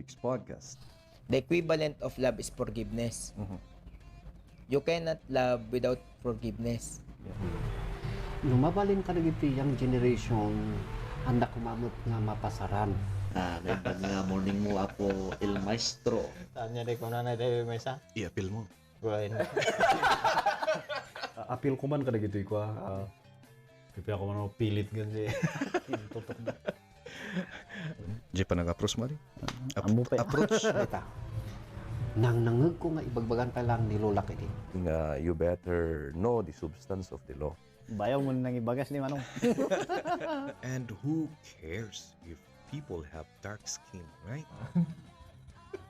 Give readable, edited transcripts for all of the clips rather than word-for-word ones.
Speaks podcast. The equivalent of love is forgiveness. You cannot love without forgiveness. Lumabalin ka nagiti yung generation anda kumamot nga mapasaran. Ganda nga morning mo ako El Maestro. Tanya deh kung nanay tayo may isa. I-appeal mo. Buhayin. Appeal ko man ka nagiti ko. Pipi ako man pilit gansi. Tutok na. Di pa nag-approach mo rin? Amo pa. Approach? Kita. Nang nangag ko nga ibagbagan pa lang ni Lola kiti. You better know the substance of the law. Bayaw mo nang ibagas ni Manong. And who cares if people have dark skin, right?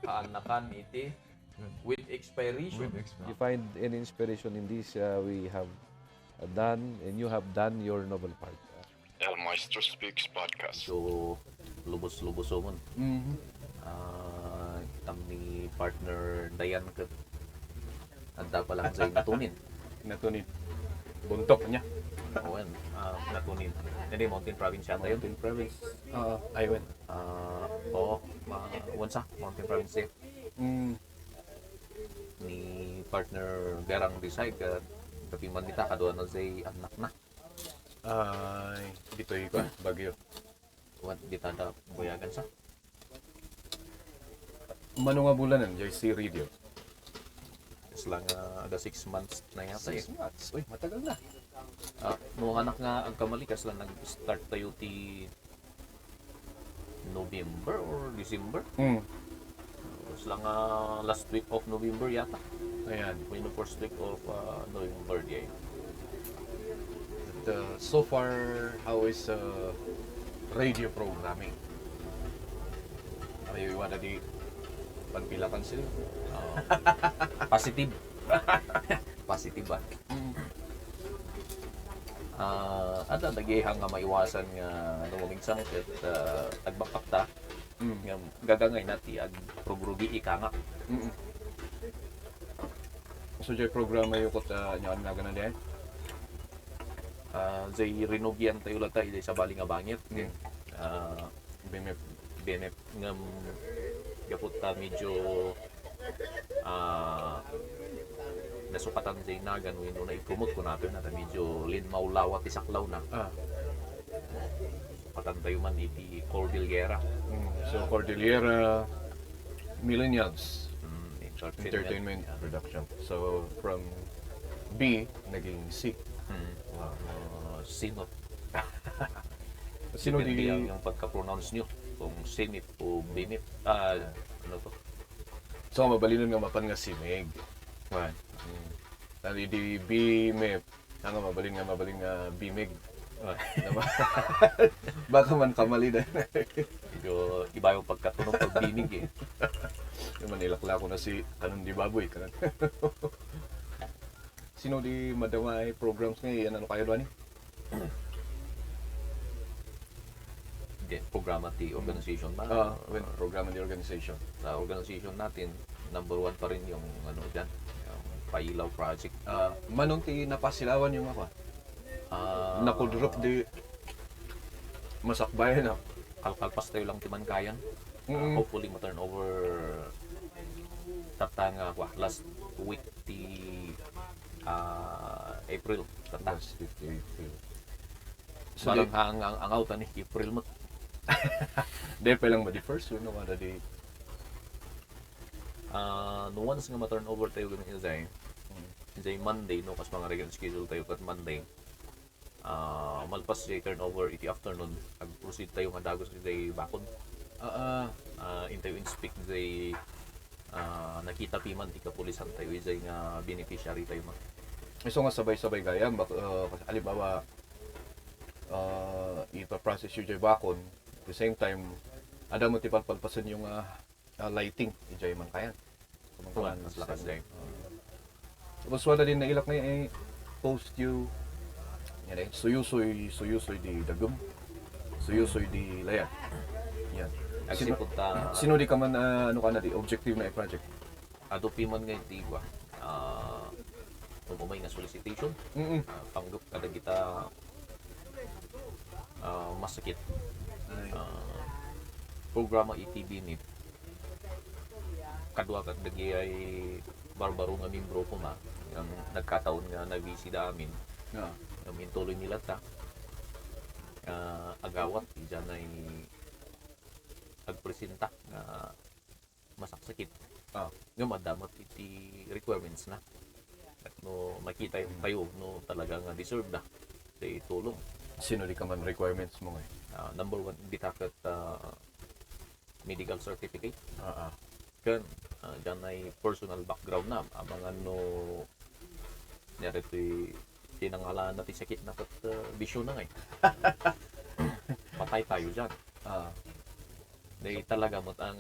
Kaanakan iti with expiration. You find any inspiration in this, we have done, and you have done your noble part. El Maestro Speaks podcast. So, lubos-lubos mo. Kitang ni partner Dayan ka. Anda pa lang sa'yo natunin. Natunin. Buntok niya. Owen, natunin. Hindi, Mountain Province yata yun. Mountain Province. Ayun. Wansa, Mountain Province eh. Ni partner Garang Disay ka. Kapiman nita, kaduan na sa'y anak na. Ay, dito ko, Bagyo. Wan, di tada buyagan sa. Mano nga bulanan, jay si radio. Islang ada 6 months na yata eh. 6 months. Uy, matagal na. Nung anak nga ang kamalikas lang nag-start tayo ti November or December. Tapos lang last week of November yata. Ayan. Yung the first week of November di ay. So far, how is radio programming? Ayaw iwan na di panpilakan sila. Positive. Positive ba? Ada nagihang nga maiwasan nga lumamig sangkit agbakakta nga gagangay nati ag progrugi ika nga. So, jay programa yung kot nyawan nga ganan din? Zay rinugyan tayo lang tayo sa bali nga bangit. Benep nga gapot ta medyo nasukatan sa inagan no na i-promote ko natin na medyo linmaulawat isaklaw na. Sukatan tayo man iti Cordillera. So, Cordillera Millennials Entertainment. Entertainment Production. So, from B, naging C. Sinop. Sino Depende di... yung pagka-pronounce nyo. Kung sinip o binip. Ano to? So, mabalinon nga mapan nga si Meg. Right. Tali di B, Mep. Nga mabalin nga B, Meg. Baka man kamali na. Medyo iba yung pagkatunog pag binig eh. Yung manilakla ko na si Kanon di Baboy. Kanon. Sino di madamay programs ngayon? Ano kayo doon eh? Programa ti organization ba? Program and the organization. Sa organization natin, number 1 pa rin yung ano dyan, yung Pailaw Project. Manong ti napasilawan yung ako. Nakudrop di masakbayan na. Kalkalpas tayo lang timan kayan. Hopefully ma-turn over tata nga last week ti April tata. So, Parang ang out ni April mo. Dahil pa lang ba di first or no kada di No once nga ma-turn over tayo ganun Izay Monday no kas mga regular schedule tayo kat Monday. Malpas siya turnover iti afternoon ag-proceed tayo nga dagos izay bakod. Interview inspect izay nakita piman ti kapulisan tayo izay nga beneficiary tayo man. so nga sabay-sabay gayam kasi alibawa ipa-process yung jay bakon at the same time ada mo ti palpasan yung lighting ijay man kayan. Tuwan mas lakas day. Tapos wala din nailak na post you yan suyusoy di dagum suyusoy di layan yan. Agsipot ta Sino di ka man ano ka na di objective na project? adopi man nga iti ba umay nga solicitation panggap kada kita masakit programa ETB ni kadwa kat dagi ay barbaro nga membro ko ma ang nagkataon nga nabisida amin Ah. amin tuloy nila ta agawat diyan ay agpresenta nga masaksakit nga madamat iti requirements na at no makita yung tayo no talagang deserve na sa tulong. Sino di ka man requirements mo ngayon? Number one, bitakat medical certificate. Ah. Kan, dyan ay personal background na. Amang ano, nyari tinangalaan natin sakit na kat bisyo na ngayon. Patay tayo dyan. Dahil talaga mo ang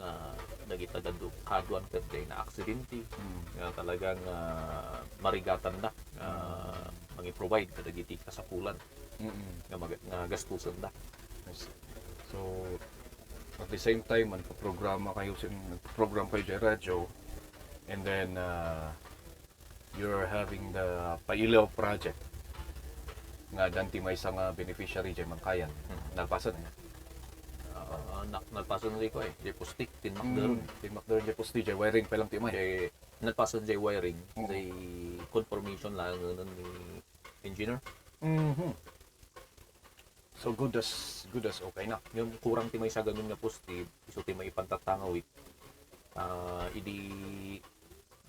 nagitagado kaduan kat dahil na aksidente. Nga talagang marigatan na. Mangi-provide kadagiti kasapulan. Nga gastusan na. So, at the same time, nagpa-program kayo sa radyo, and then you're having the Pailaw project nga danti may isang beneficiary dyan Mangkayan. Nagpasan niya. Nagpasan na ko Jay Pustik, Tinmakdaron. Tinmakdaron dyan posti, dyan wiring pa lang timay. Jay, nagpasan Jay wiring. Jay confirmation lang nun ni engineer. So good as okay na. Yung kurang timay sa ganun nga posti, iso timay ipantatangawit. Idi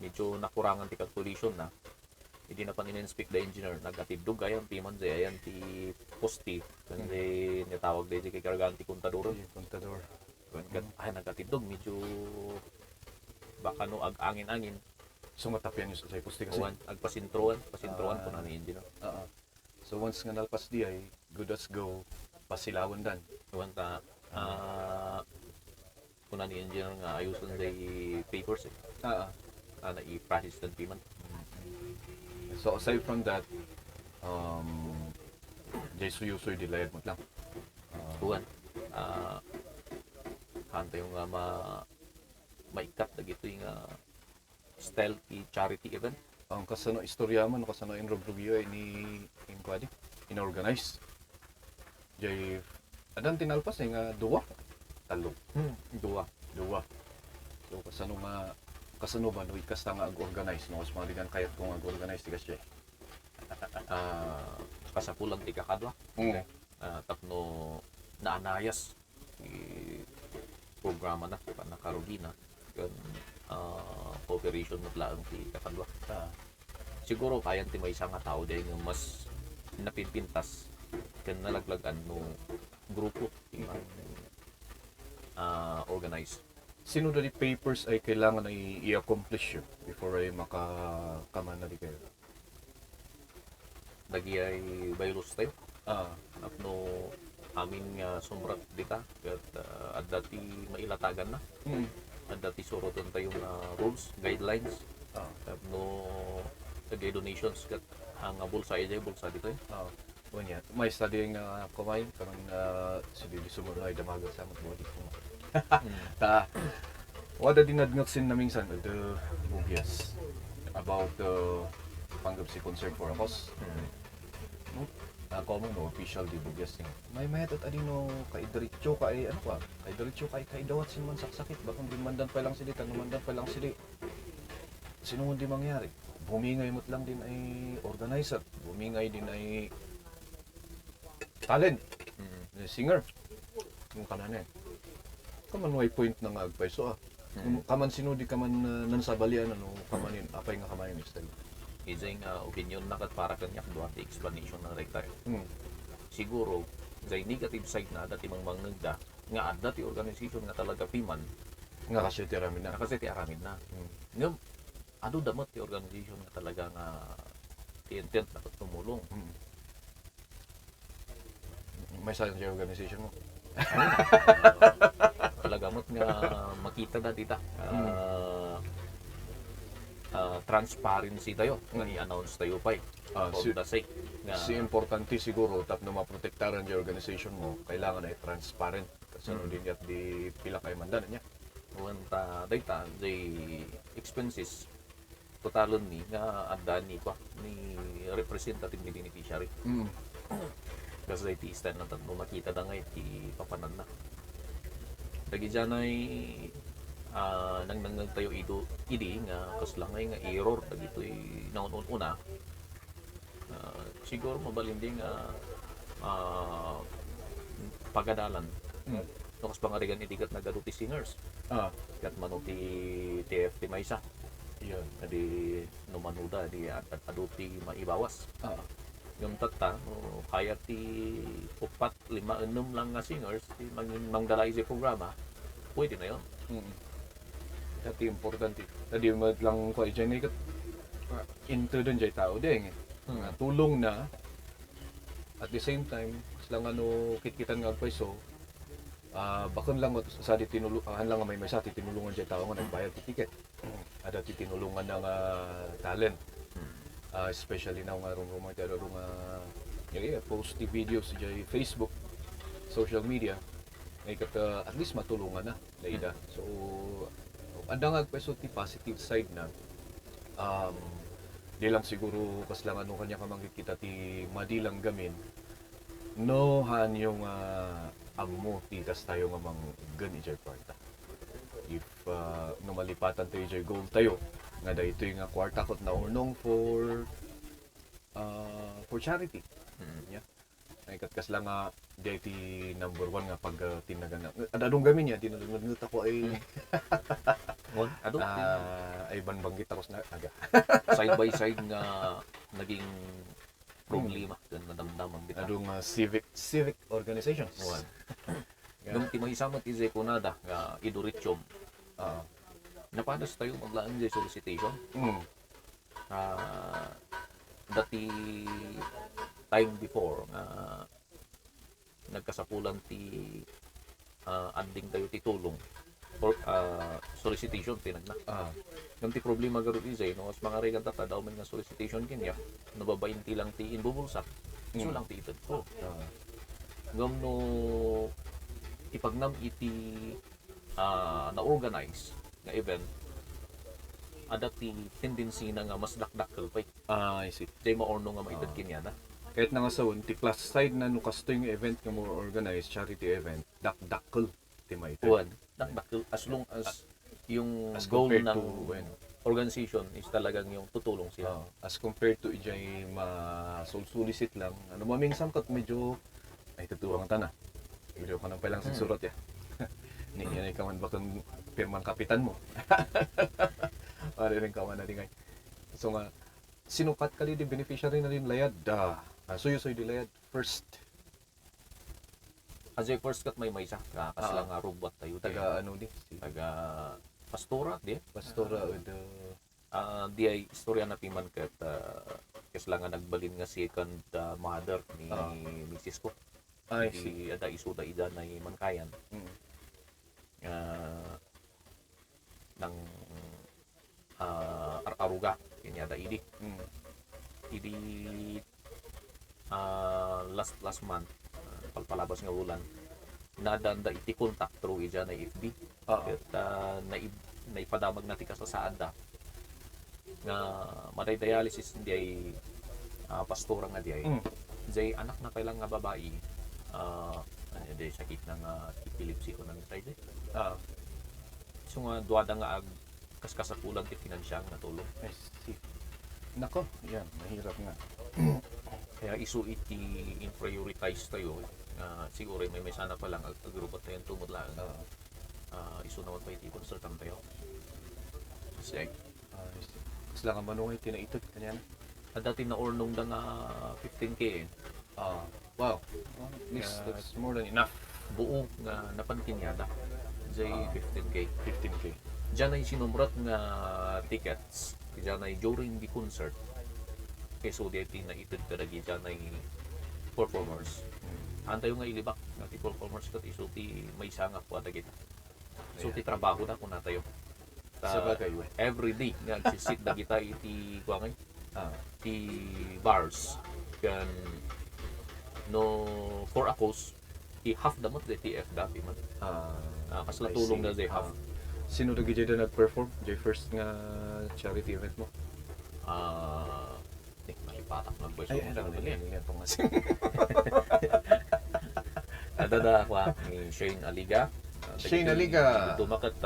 medyo nakurangan ti calculation na. Idi na pan in-inspect the engineer, nagatidog ayan ti man ayan ti posti. Kasi nitawag day kay kargaan ti kontador. Kontador. Ay nagatidog medyo baka no ag-angin-angin. So matapyan yung sa posti kasi. Agpasintroan po na ni engineer. So once nga nalpas di ay good as go, pasilawan dan. Iwan ta, kuna ni engineer nga ayusan day papers na i-process ng payment. So aside from that, jay suyusoy dilayad mo lang. Tuwan, hanta yung maikat na gito yung style charity event. Ang kasano istorya man, kasano inrobrugyo ay inorganize. Jay, adan tinalpas ay nga duwa. Talo. Duwa. So kasano ba no ikas nga ag-organize no mas mga digan kayat kung ag-organize tigas jay. Kasapulang ti kakadwa. Tapno naanayas programa na nakarugina kan cooperation na lang ti kakadwa. Siguro kayan ti may isang tao dahil nga mas napipintas kan nalaglagan no grupo organize. Sino dali papers ay kailangan ay i-accomplish yun before ay makakaman na di kayo? Lagi ay virus tayo. No amin nga sumrat dita at dati mailatagan na. At dati surotan tayo rules, guidelines. No tagay donations kat ang bulsa ay bulsa dito. Wanya, may study nga kumain karang si Didi Sumunod ay damagan sa amat body ko. Wada dinadngot sin na minsan the bugyas about the panggap si concern for a cause. Ako mo no official di bugyas ni. May method adino kay diretso kay ano ka? Kay diretso kay dawat sin man saksakit bakong dimandan pa lang sila tanumandan pa lang sila. Sino di mangyari? Bumingay mo't lang din ay organizer, bumingay din ay talent, singer. Yung kanan kaman may point na nga agpaiso kaman sinudi kaman nansabalian ano kamanin apay nga kamanin style. Isang opinion na kat para kanyak doon the explanation ng rector. Siguro dahil negative side na dati mang mangagda nga adda ti organization nga talaga piman Nga kasi tiramin na. kasi ti aramin na. Ngam ado damot ti organization nga talaga nga ti intent na tumulong. May sa organization mo. Talaga mo't nga makita na dita. Transparency tayo nga i-announce tayo pa for the sake nga Si importante siguro tap na maprotektaran yung organization mo, kailangan ay transparent. Kasi din yat di pila kay mandan niya. Wanta data the expenses totalon ni nga adda ni pa ni representative ni beneficiary. Kasi iti stand na tanong makita na nga iti papanan na. Lagi dyan ay nang tayo idi nga kaslang nga error dagito naon una siguro mabalindi nga pagadalan no kas pangarigan idigat nagaduti singers kat manuti TFT Maysa Yun. adi no manuda di aduti maibawas yung tata kaya ti 4-5-6 lang nga singers ti mangdala isi programa pwede na yun. Dati importante. Tadi mo lang ko dyan ikat into dun dyan tao din. Tulong na at the same time lang ano kitkitan nga pweso bakon lang sa di tinulungan lang may sa ti tinulungan dyan tao nga nagbayad ti ticket. Ada ti tinulungan ng talent. Especially now nga rung post ti videos dyan Facebook, social media. Ikat at least matulungan na laida. So andang agpeso ti positive side na di lang siguro kaslang ano kanya kamangkikita ti madilang gamin no han yung amo ti kas tayo nga mang gan ijay kwarta if no malipatan tayo ijay goal tayo nga dahito yung kwarta kot na urnong for charity. Yeah. Ikat kas lang nga di ti number 1 nga pag tinagan na adong gamin niya dinulunod ako ay ay banbanggit ako sa aga side by side nga naging problema kan nadamdaman bitaw adong civic organizations. Nung timahisama ti Zay Kunada nga idurityom napadas tayo maglaan di solicitation dati time before nga nagkasapulan ti anding tayo ti tulong or solicitation tinagna nung ti problema garo izay no as mga regan tata daw man nga solicitation kanya nababain ti lang ti inbubulsak so lang ti ited ko ngam no ipagnam iti na-organize nga event ada ti tendency na nga mas dakdakkel pay I see. day maorno nga maited kanya na Kahit na nga sa ti plus side na no kasto yung event nga more organized charity event dakdakkel ti may dakdakkel as long as yung as goal compared ng to organization is talagang yung tutulong sila. As compared to ijay ma-solicit lang ano mamingsan kat medyo ay tutuwang tana medyo ka nang palang surat ya ni yan ikaw man bakang pirmang kapitan mo para rin kawan na rin so nga sinukat kali di beneficiary na rin layad suyo di layad first As a first cut may isa kasi lang nga robot tayo taga ano di taga pastora di pastora with the di ay istorya na piman kat kasi lang nga nagbalin nga second mother ni Mrs. ko si ada isuda ida na mankayan ng aruga kanya da idi last month palpalabas nga ulan nadanda iti contact through ija na FB at naipadamag natin ka sa saada nga maday dialysis hindi ay pastora nga di ay jay anak na kailang nga babae di sakit ng epilepsy ko nang side so nga duwada nga kaskasakulan ti pinansyang na tulong nako yan mahirap nga kaya isu iti in-prioritize tayo siguro may sana pa lang agrupot tayo tumutlaan isu naman pa iti consultant tayo kasi sila nga manungay tinaitot kanya na dati na ornong da nga 15K wow at least that's more than enough buo nga napantinyada jay 15K dyan ay sinumrat nga tickets dyan ay during the concert keso di na itid kadagi dyan ay performers antayo nga ilibak nga ti performers kat iso ti may sangap po kita so ti trabaho na kung natayo every day nga sit na kita iti kuangay ti bars kan no for a cause ti half damot the TF dati man kasla tulong na day half sino na gid nag-perform jay first nga charity event mo malipatak ng boys ay yan pangasing adada ako ni Shane Aliga Siya naliga. Dumakat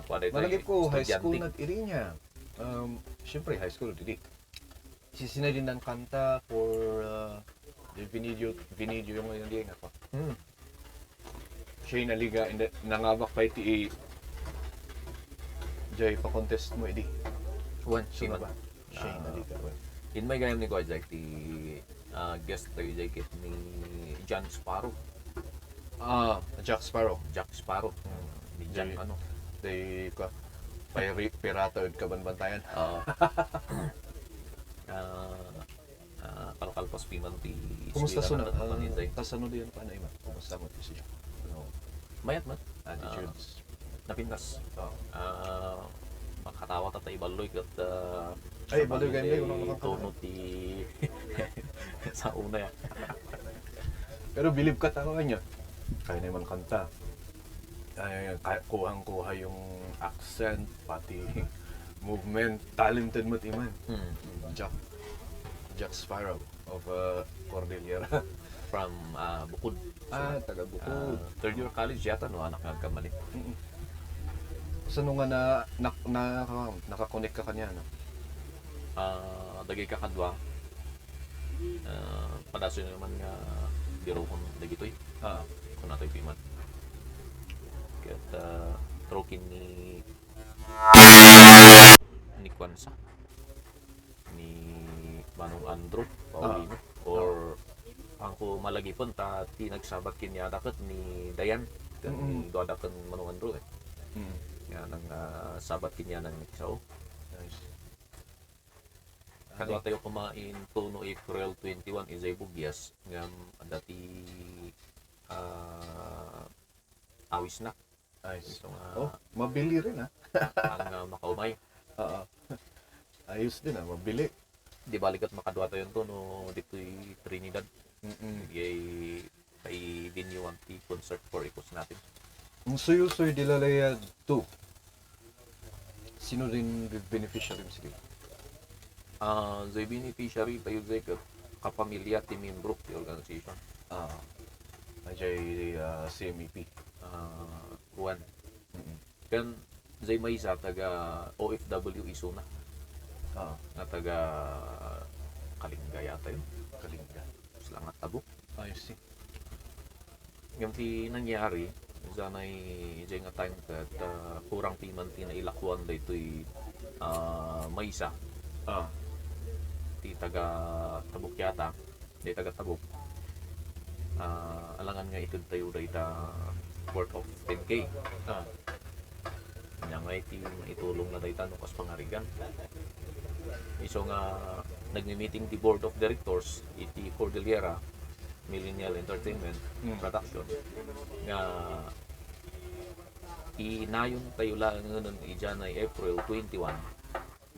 pada ito. Malagi ko, high school nag-iri niya. Siyempre, high school, dili. Sisinay din ng kanta for video yung ngayon di nga pa. Siya naliga, nangabak pa iti Jay, pa-contest mo, edi. One, Sino ba? Siya naliga. In my game ni ko, Jay, guest tayo, Jay, kit ni John Sparrow. Jack Sparrow. Jack Sparrow. Ni John, Jay. ano. Day ka. Pirata yun kabanbantayan. Kalkalpas piman ti Kumusta Sila suna? na Jay. Tasano din pa na iba? Kumusta mo siya? Mayat man. Attitudes. Napintas. Oo. Makatawa ta tayo baloy kat Ay, baloy kayo ngayon, unang nakakatawa. tono ti sa una ya. Pero believe ka tao niya. Kaya naman kanta. Ay, kuhang-kuha yung accent, pati movement. Talented mo timan. Jack Sparrow of Cordillera. From Bukod. Taga Bukod. Third year college yata no anak nga kamali. Saan nga nakakonect ka kanya, no? Dagay ka kadwa. Padaso naman nga biro kon dagitoy. Kung natoy piman. Kaya trokin ni Kwansa. Ni Manong Andrew Paulino. Or ang ko malagi pun ti nagsabat kinya dapat ni Dayan. Ni doadakan Manong Andrew eh. Nga nang sabat kinya ng sao. Nice. Kadwa tayo kumain to no April 21 is ay bugyas nga dati awis na. Nice. So Mabili rin, ang makaumay. Ayos din, mabili. Di balikat makadwa tayo to no dito'y Trinidad. Yay kay dinyuan ti concert for ikos natin. Ang suyo-suyo dilalaya 2. Sino rin beneficiary mo sige? The beneficiary tayo dyan kapamilya ti membro ti organization. Ajay CMEP. Juan. Kan zay may isa taga OFW iso na. Nga taga Kalinga yata yun. Kalinga. Sila nga tabo. Ayos si. Yung ti nangyari, zanay jay nga time kat kurang piman ti na ilakwan da ito'y may isa. Ti taga Tabuk yata. Di taga Tabuk. Alangan nga itod tayo da ita worth of 10K. Kanya nga iti itulong na dayta no kas pangarigan. Iso nga nagmi-meeting the board of directors iti Cordillera Millennial Entertainment Production nga inayon tayo lang nun ijan ay April 21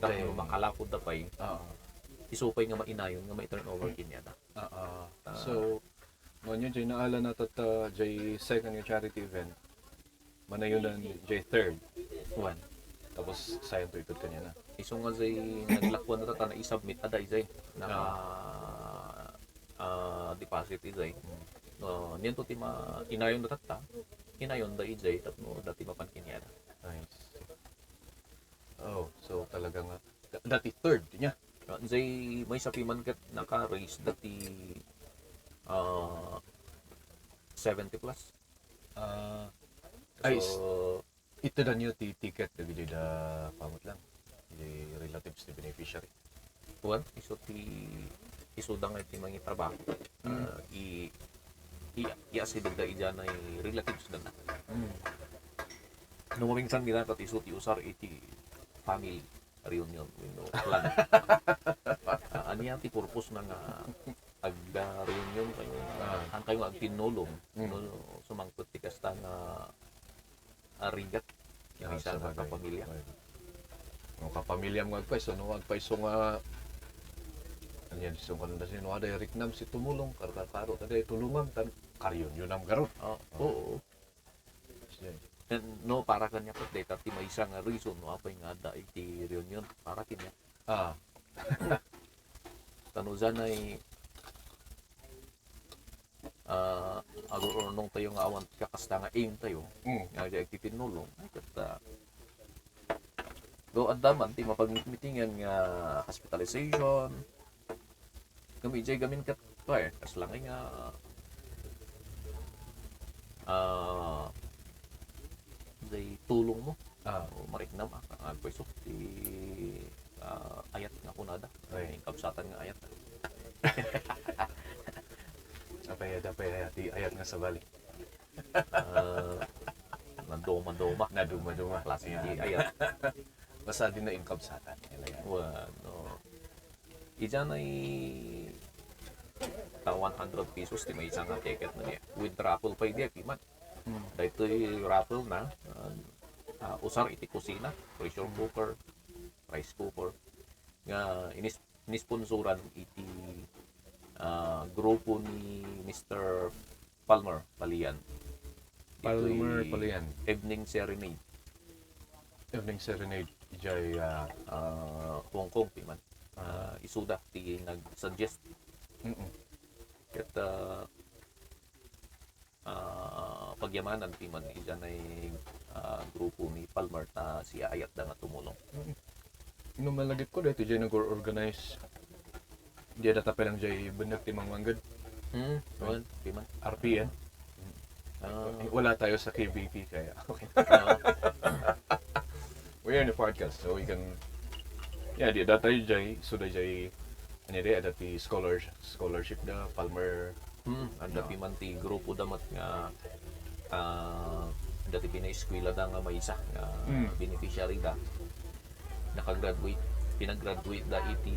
dahil makalakod na pa'y isupay nga mainayon nga may turnover kinyada. So, nyo jay naala na jay second yung charity event. Manayunan jay third. One. Tapos sayang to ikot kanya na. Iso nga jay naglakwan na na i-submit aday jay naka deposit jay. Niyan to ti inayon na tata. Inayon da jay tapno dati mapan kinyada. Nice. So talagang dati third niya. Jay may sapiman kat naka-raise dati 70 plus. So, ito na nyo ticket na gili na pamot lang. Gili relatives ni beneficiary. Tuwan, iso da nga iti mga trabaho. I-asidog da iyan ay relatives na na. Numaminsan nila kat iso ti usar iti family reunion. Plan. Aniya ti purpose na nga agda-reunion kayo. Ang kayo agtinulong. Sumangkot ti kasta nga arigat. Yung isa nga kapamilya. Ang kapamilya mo agpaiso. Nung agpaiso nga anyan, so kanunda sino ada Eric Nam si tumulong. Karo taday tulungan. Karyon yun ang garot. Oo. No, para kanya po data ti may isang reason no apay nga da iti reunion para kanya. Tanuzan ay agurunong tayo nga awan kakasta nga aim tayo nga di agtitinulong ay kat do andaman ti mapagmitingan nga hospitalization kami jay gamin kat pa kas lang nga day tulong mo mariknam agpaisok ti ayat nga kunada ay kapsatan nga ayat Apay di ayat nga sa bali. Naduma klase di ayat Basta din na income sa atin. wano ijan ay 100 pesos ti may isang ticket na niya with raffle pa di man dahito raffle na usar iti kusina pressure cooker rice cooker nga inisponsoran iti grupo ni Mr. Palmer Palian. Palmer Ito'y Palian. Evening Serenade. Evening Serenade. Jay, Hong Kong, piman. Isuda, ti nag-suggest. Kat pagyamanan, piman, iyan ay grupo ni Palmer na siya ayat na nga tumulong. nung malagip ko dito, jay nag-organize. Jay data pa lang jay banag timang manggad. Well, piman. RPN. Wala tayo sa KBP kaya. Okay. We're in the podcast, so we can. Yeah, di data jay, so jay. Ano di, adati scholarship na Palmer. Anda piman ti grupo damat nga dati pina-eskwela da nga may isa nga beneficiary da pinag-graduate da iti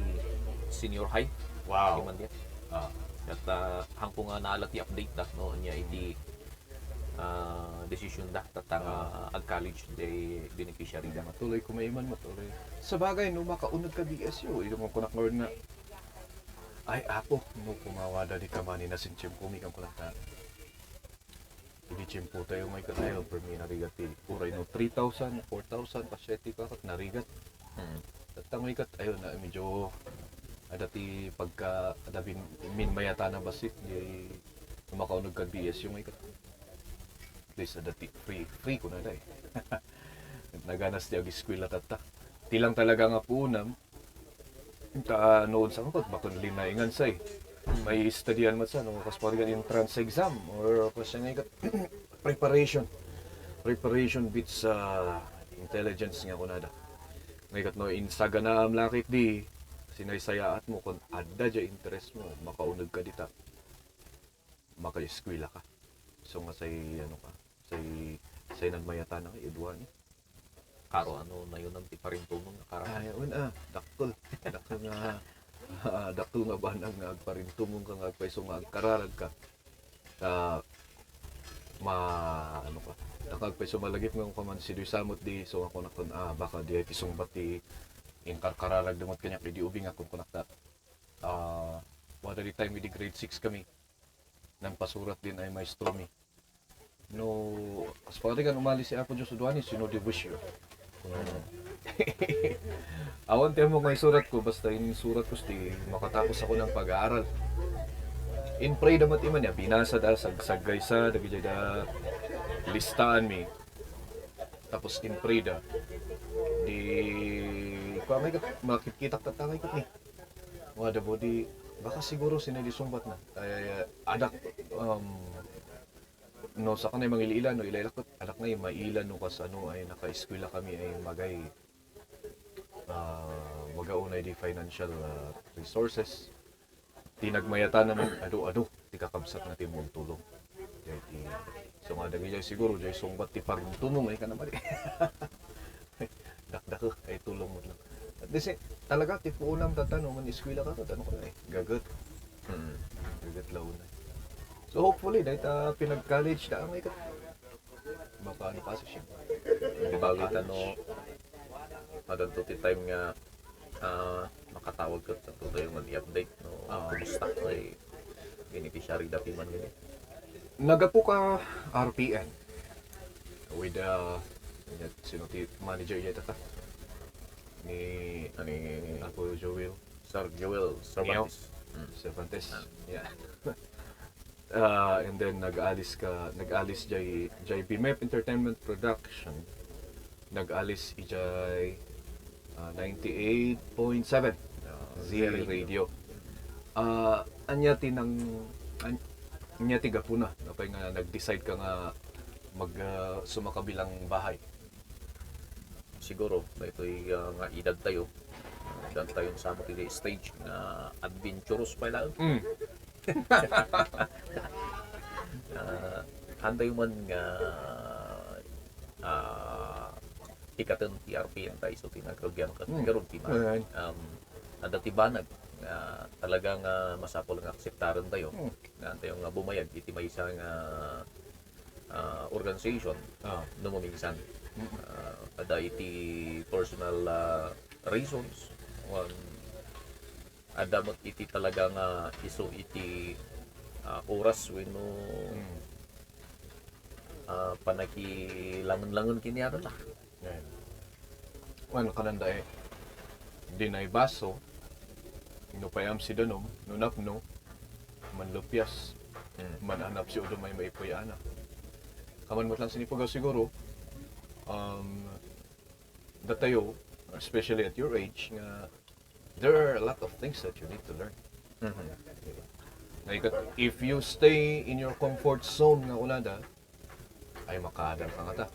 senior high. Wow. Piman diya. At hangko nga nalat i-update da no niya iti decision da tatang ag-college day beneficiary da. Matuloy kumaiman, matuloy. Sa bagay, no makaunod ka BSU, ito mong kunak nga ay ako, no kumawada di kamani na sin chimpo, mi kang kunak na. Hindi chimpo tayo may katayo, per mi narigat uray no 3,000, 4,000, pasyeti ka kat narigat. Tatang may kat, ayun na, medyo adati pagka adabi min mayata na basit, di makaunod ka BSU may kat. At least adati free ko na da naganas di ag-eskwela tata. Tilang talaga nga po unam, noon sa kot bakon linaingan say. May studian mat sa no kas parigan entrance exam or kasi nga preparation bits sa intelligence nga kunada. Ngayon no insaga na amlakit di sinaysayaat mo kung adda dya interest mo makaunod ka dita. Maka-eskwela ka. So nga say ano ka, say nagmayata na kay Edwan. Karo ano na yun ang tiparintulong na karang. Ayun dakol nga dakol nga ba nang agparintumong ka nga agpaiso nga agkararag ka. Ano ka, nakagpaiso malagip nga kung man si Duy Samot di so ako nakon baka di ay pisong bati inkarkararag damot kanya kay di ubing akong kunakta. Wala di time with the grade 6 kami. Nang pasurat din ay maestro mi. No, as parigan umalis si Apo Diyos Udwani, sino di wish you. Awan tayo mo may surat ko, basta yung surat ko sti makatapos ako ng pag-aaral. In pray damat iman niya, binasa da, sagsagay sa, dagijay da, listaan mi. Tapos in pray da, di, may makikita tatangay ko ni. Wada mo di, baka siguro sinadisumbat na. Ay, adak, no sa kanay mga ililan no ilailakot anak na yung mailan no kas ano ay naka-eskwela kami ay magay magaunay di financial resources di nagmayata na ng ado di kakabsat na timong tulong di so nga dagi siguro jay sungbat ti parintumong ay kanamali dakdak ay tulong mo lang at di talaga ti puunang tatano man eskwela ka tatano ko na gagot gagot launa. So hopefully dahil pinag-college na ang ikat. Baka ano kasi siya. Di bagay no madanto ti time nga makatawag ka sa tuloy yung i-update no kumusta kay beneficiary dati man yun. Nagapo ka RPN with sino ti manager yata ta ni Apo Joel Sir Joel Cervantes. Cervantes. Yeah. And then nag-alis jay BMF Entertainment Production. Nag-alis ijay 98.7 Z Radio. Anyati gapuna napay nga nag-decide ka nga mag sumakabilang bahay. Siguro ito'y nga edad tayo. Edad tayo sa mo stage na adventurous pa lang. Handay man nga ikatan TRP tayo so tinagkagyan ka karon ti man dati banag talagang masapol nga akseptaran tayo nga tayo nga bumayag iti may isang organization no minsan ada iti personal reasons ada mo iti talaga nga iso iti oras wenno panakilangon-langon kini aron lah. Ano kananda dinay baso no payam si danom no napno manlupyas mananap si udo may maipuyana. Kaman mo lang sinipugaw siguro datayo especially at your age nga there are a lot of things that you need to learn. Like if you stay in your comfort zone nga unada ay makaadal ka nga ta.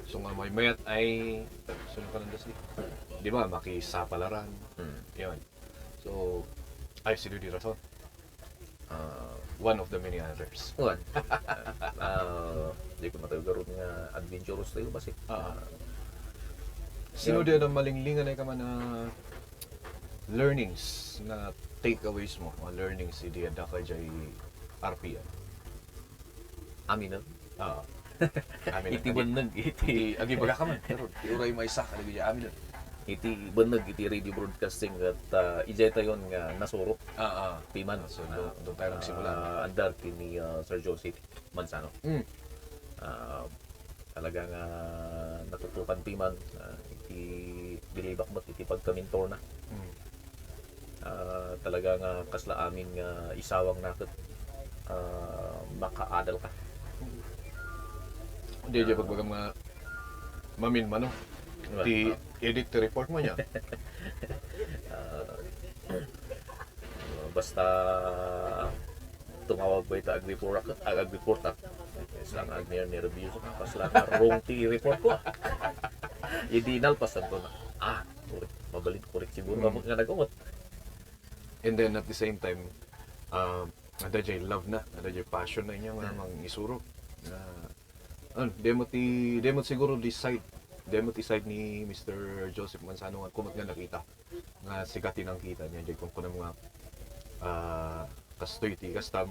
So nga may mayat ay sino ka nang dasli? Di ba makisapalaran. Yan. So ay si Rudy Rason. One of the many others. Di ko matagaroon nga adventurous tayo basi. Sino din ang malinglingan ay ka man learnings na takeaways mo, mga learnings idi ada ka jay RPN. Amin na. Amin. Iti banag iti agi baga ka man. Pero uray may isa ka lagi amin. iti banag iti radio broadcasting at ijay tayon nga nasuro. Piman. So doon tayo nagsimula. Andar kini Sir Joseph Manzano. Talagang natutukan piman iti bilibak mo't iti pagkamintor na. Talaga nga kasla amin nga isawang nakit makaadal ka. Hindi dyan pagbaga mga mamin mano. Di edit the report mo niya. Basta tumawag ba ito ag-report isang agnier ni review kasla wrong ti report ko. Hindi nalpasan ko na mabalit correct siguro nga nagumot. And then at the same time, ada jay love na, ada jay passion na niya nga mang isuro. Demo siguro demo decide ni Mr. Joseph Manzano nga kumot nga nakita nga sigatin ang kita niya jay kung kunang mga kastoy ti kastam.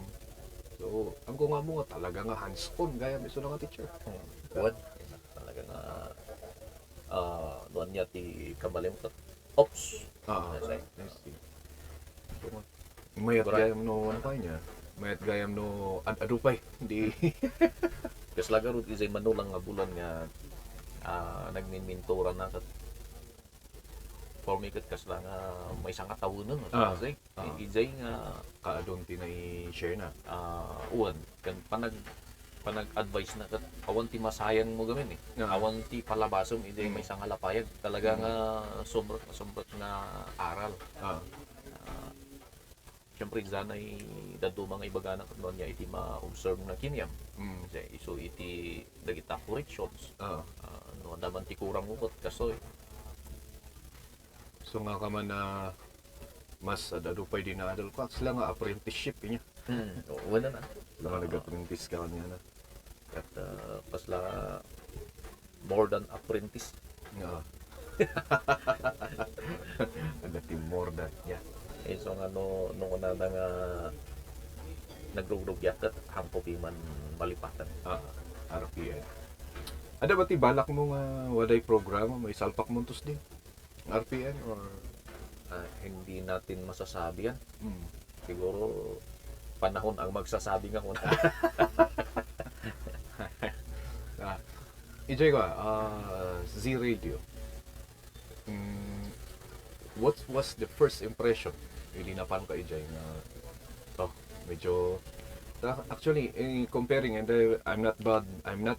So ang ko nga mo nga talaga nga hands-on gaya miso nga teacher. What? Talaga nga doon niya ti kabalimot. Ops. Mayat gayam no ano pa niya. Mayat gayam no adupay. Hindi. Kasi laga rin isay manulang nga bulan nga nagminminturan na kat for me kat kas lang may isang katawunan kasi isay nga kaadon tinay-share na. Uwan kan panag-advise na kat awan ti masayang mo gamin awan ti palabasom isay may isang halapayag talaga nga sobrang na aral. Siyempre zanay dado mga ibagana kat noon niya iti ma-observe na kinyam. So iti dagita corrections. No daman ti kurang ukot kasoy. So nga ka man na mas adupay din na adult class lang nga apprenticeship niya. Wala na. Lang nag-apprentice ka niya na. At pasla more than apprentice. Dati more than So nga nung una na nga nagrugrugyat at hampo man malipatan. RPN. Ada ba ti balak mo nga waday programa may salpak muntos din? RPN or hindi natin masasabi yan. Siguro panahon ang magsasabi nga una. Ijay ko Z Radio. What was the first impression? Ilinapan ka Ijay nga medyo Actually, comparing, and I'm not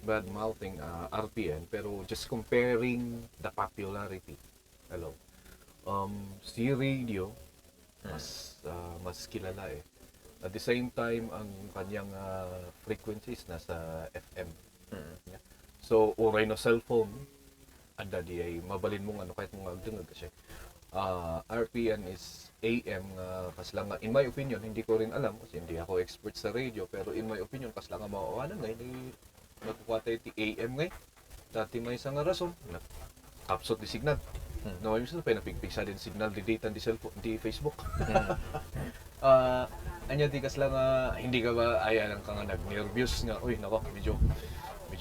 bad mouthing RPN, pero just comparing the popularity. Hello. Si radio, mas kilala eh. At the same time, ang kanyang frequencies nasa FM. So, oray no cellphone, anda di ay mabalin mong ano kahit mong agdungag kasi. RPN is AM kas lang nga, in my opinion, hindi ko rin alam kasi hindi ako expert sa radio, pero in my opinion kas lang nga mauwanan ngay ni nagkukwatay ti AM ngay. Dati may isang rason na kapsot di signal. No, yung sa pinapigpigsa din signal di data di cellphone di Facebook. Anya di kas lang hindi ka ba ayan ka nga nag-nervous nga, uy nako, medyo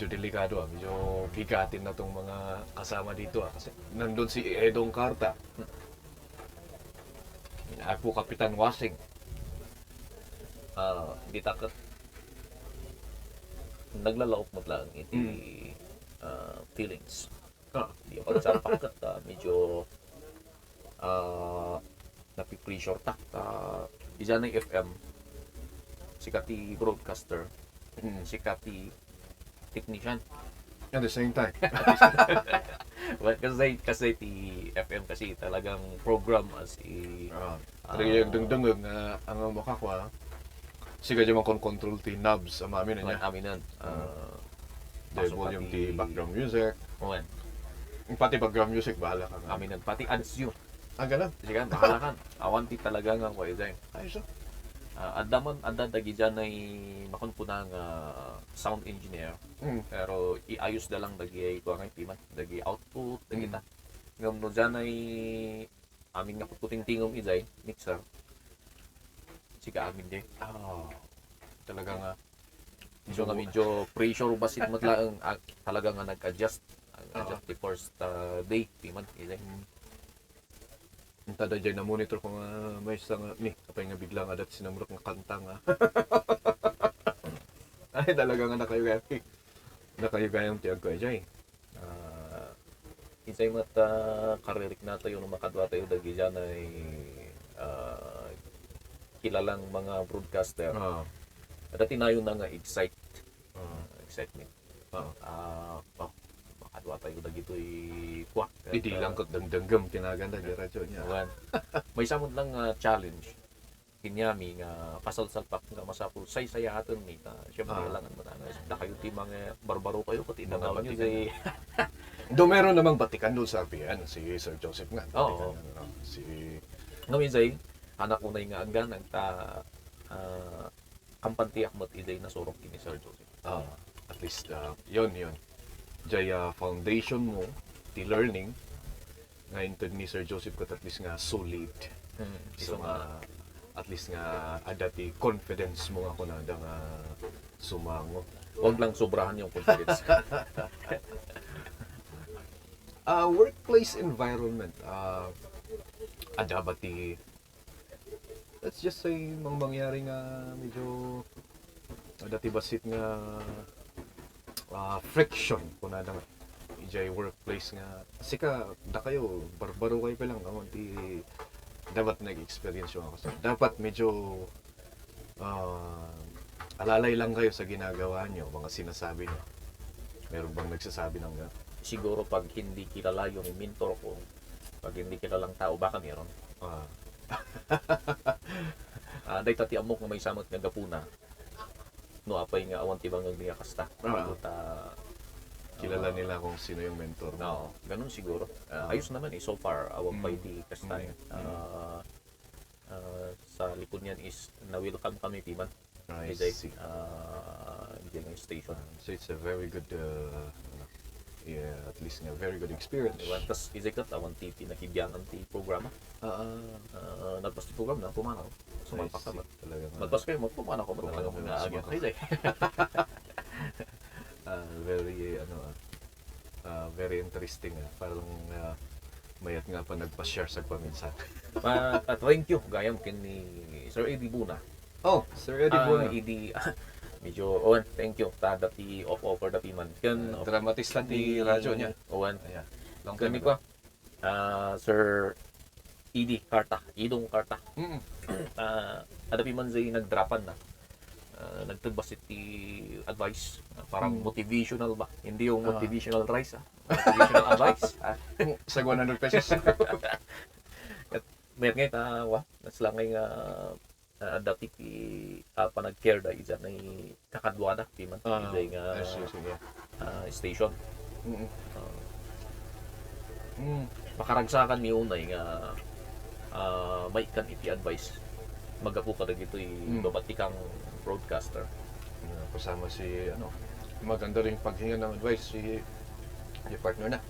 delikado medyo bigatin na tong mga kasama dito kasi nandun si Edong Carta. Ako Kapitan Wasing. Di takot. Naglalaok mo lang iti feelings. Di ako nagsapak at medyo napipressure ta. Isa ng FM, sikati broadcaster, sikati technician. At the same time. Well, kasi ti FM kasi talagang program as Yung dungdungog nga ang makakwa siga dyan control ti knobs ang amin na niya. aminan. The volume ti background music. Owen, Pati background music, bahala ka nga. aminan pati ads yun. Ganun. Sige, bahala kan. Awan ti talaga nga ko dyan. Ayos ah. Adda dagi dyan ay makunpuna nga sound engineer. Pero iayos na lang dagi ay kuha nga timan. Dagi output, dagi ta. Ngam no dyan ay amin nga puting tingom iday, mixer. Siga amin din. Talaga nga. So nga medyo pressure basit matlaang talaga nga nag-adjust. Adjust the first day, timan iday. Tada dyan na monitor ko nga may isang ni kapay nga biglang adat sinamurot nga kanta nga. Ay talaga nga nakayugayang tiyag ko ay Isay mat karirik na tayo nung makadwa tayo dagi dyan ay kilalang mga broadcaster. Dati na yun na nga excitement. Makadwa tayo dagi ito'y kwa. Hindi lang ko dangdanggam tinaganda di radyo niya. May samod lang challenge. Kinyami nga pasal-salpak nga masapul say-sayahaton ni ta. Siyempre lang ang matanas. Na kayo ti mga barbaro kayo pati na nga nyo kay Do meron namang batikan doon sa RPN si Sir Joseph nga. Oo. Si ngayon say anak unay nga ang ganang ta kampantiak mo't iday na surok kini Sir Joseph. at least yun. Jaya foundation mo ti learning ngayon to ni Sir Joseph ko at least nga solid. So at least nga ada ti confidence mo nga ko na nga sumango. Huwag lang sobrahan yung confidence. Workplace environment. Ada ba ti let's just say mangyari nga medyo ada ti basit nga friction kung nada nga ijay workplace nga kasi ka da kayo barbaro kayo pa lang amon ti dapat nag-experience yung ako dapat medyo alalay lang kayo sa ginagawa nyo mga sinasabi nyo meron bang nagsasabi ng Siguro pag hindi kilala yung mentor ko, pag hindi kilalang tao, baka meron. Day tati amok nga may samot nga gapuna. No, apay nga awan tibang nga niya kasta. Kilala nila kung sino yung mentor. No, ganun siguro. Ayos naman so far, awan pa di kasta. Sa likod niyan is na-welcome kami timan. I see. Yung station. So it's a very good at least nga very good experience. Tas izikat awan ti pinakibyangan ti programa. Nagpas ti program na pumanaw. Sumalpak ka ba? Nagpas kayo mo pumanaw ko ba talaga kung naagyan kayo. Very interesting. Parang mayat nga pa nagpa-share sa paminsan. Thank you gayam kin ni Sir Eddie Buna. Sir Eddie Buna. Medyo thank you ta dati offer dati man kan dramatista ti radyo niya. Long time ko. Sir Idong Carta. Ada pi man zay nagdrapan na. nagtagbasit ti advice, parang motivational ba? Hindi yung motivational rice, motivational advice. Sa 100 pesos. Mayat ngayon, naslangay nga dati ti panag-care da isa na kakadwada ti man ti nga station. Makaragsakan ni unay nga may kan iti advice magapu ka dagito babatikang broadcaster. Kasama si maganda rin paghinga ng advice si partner na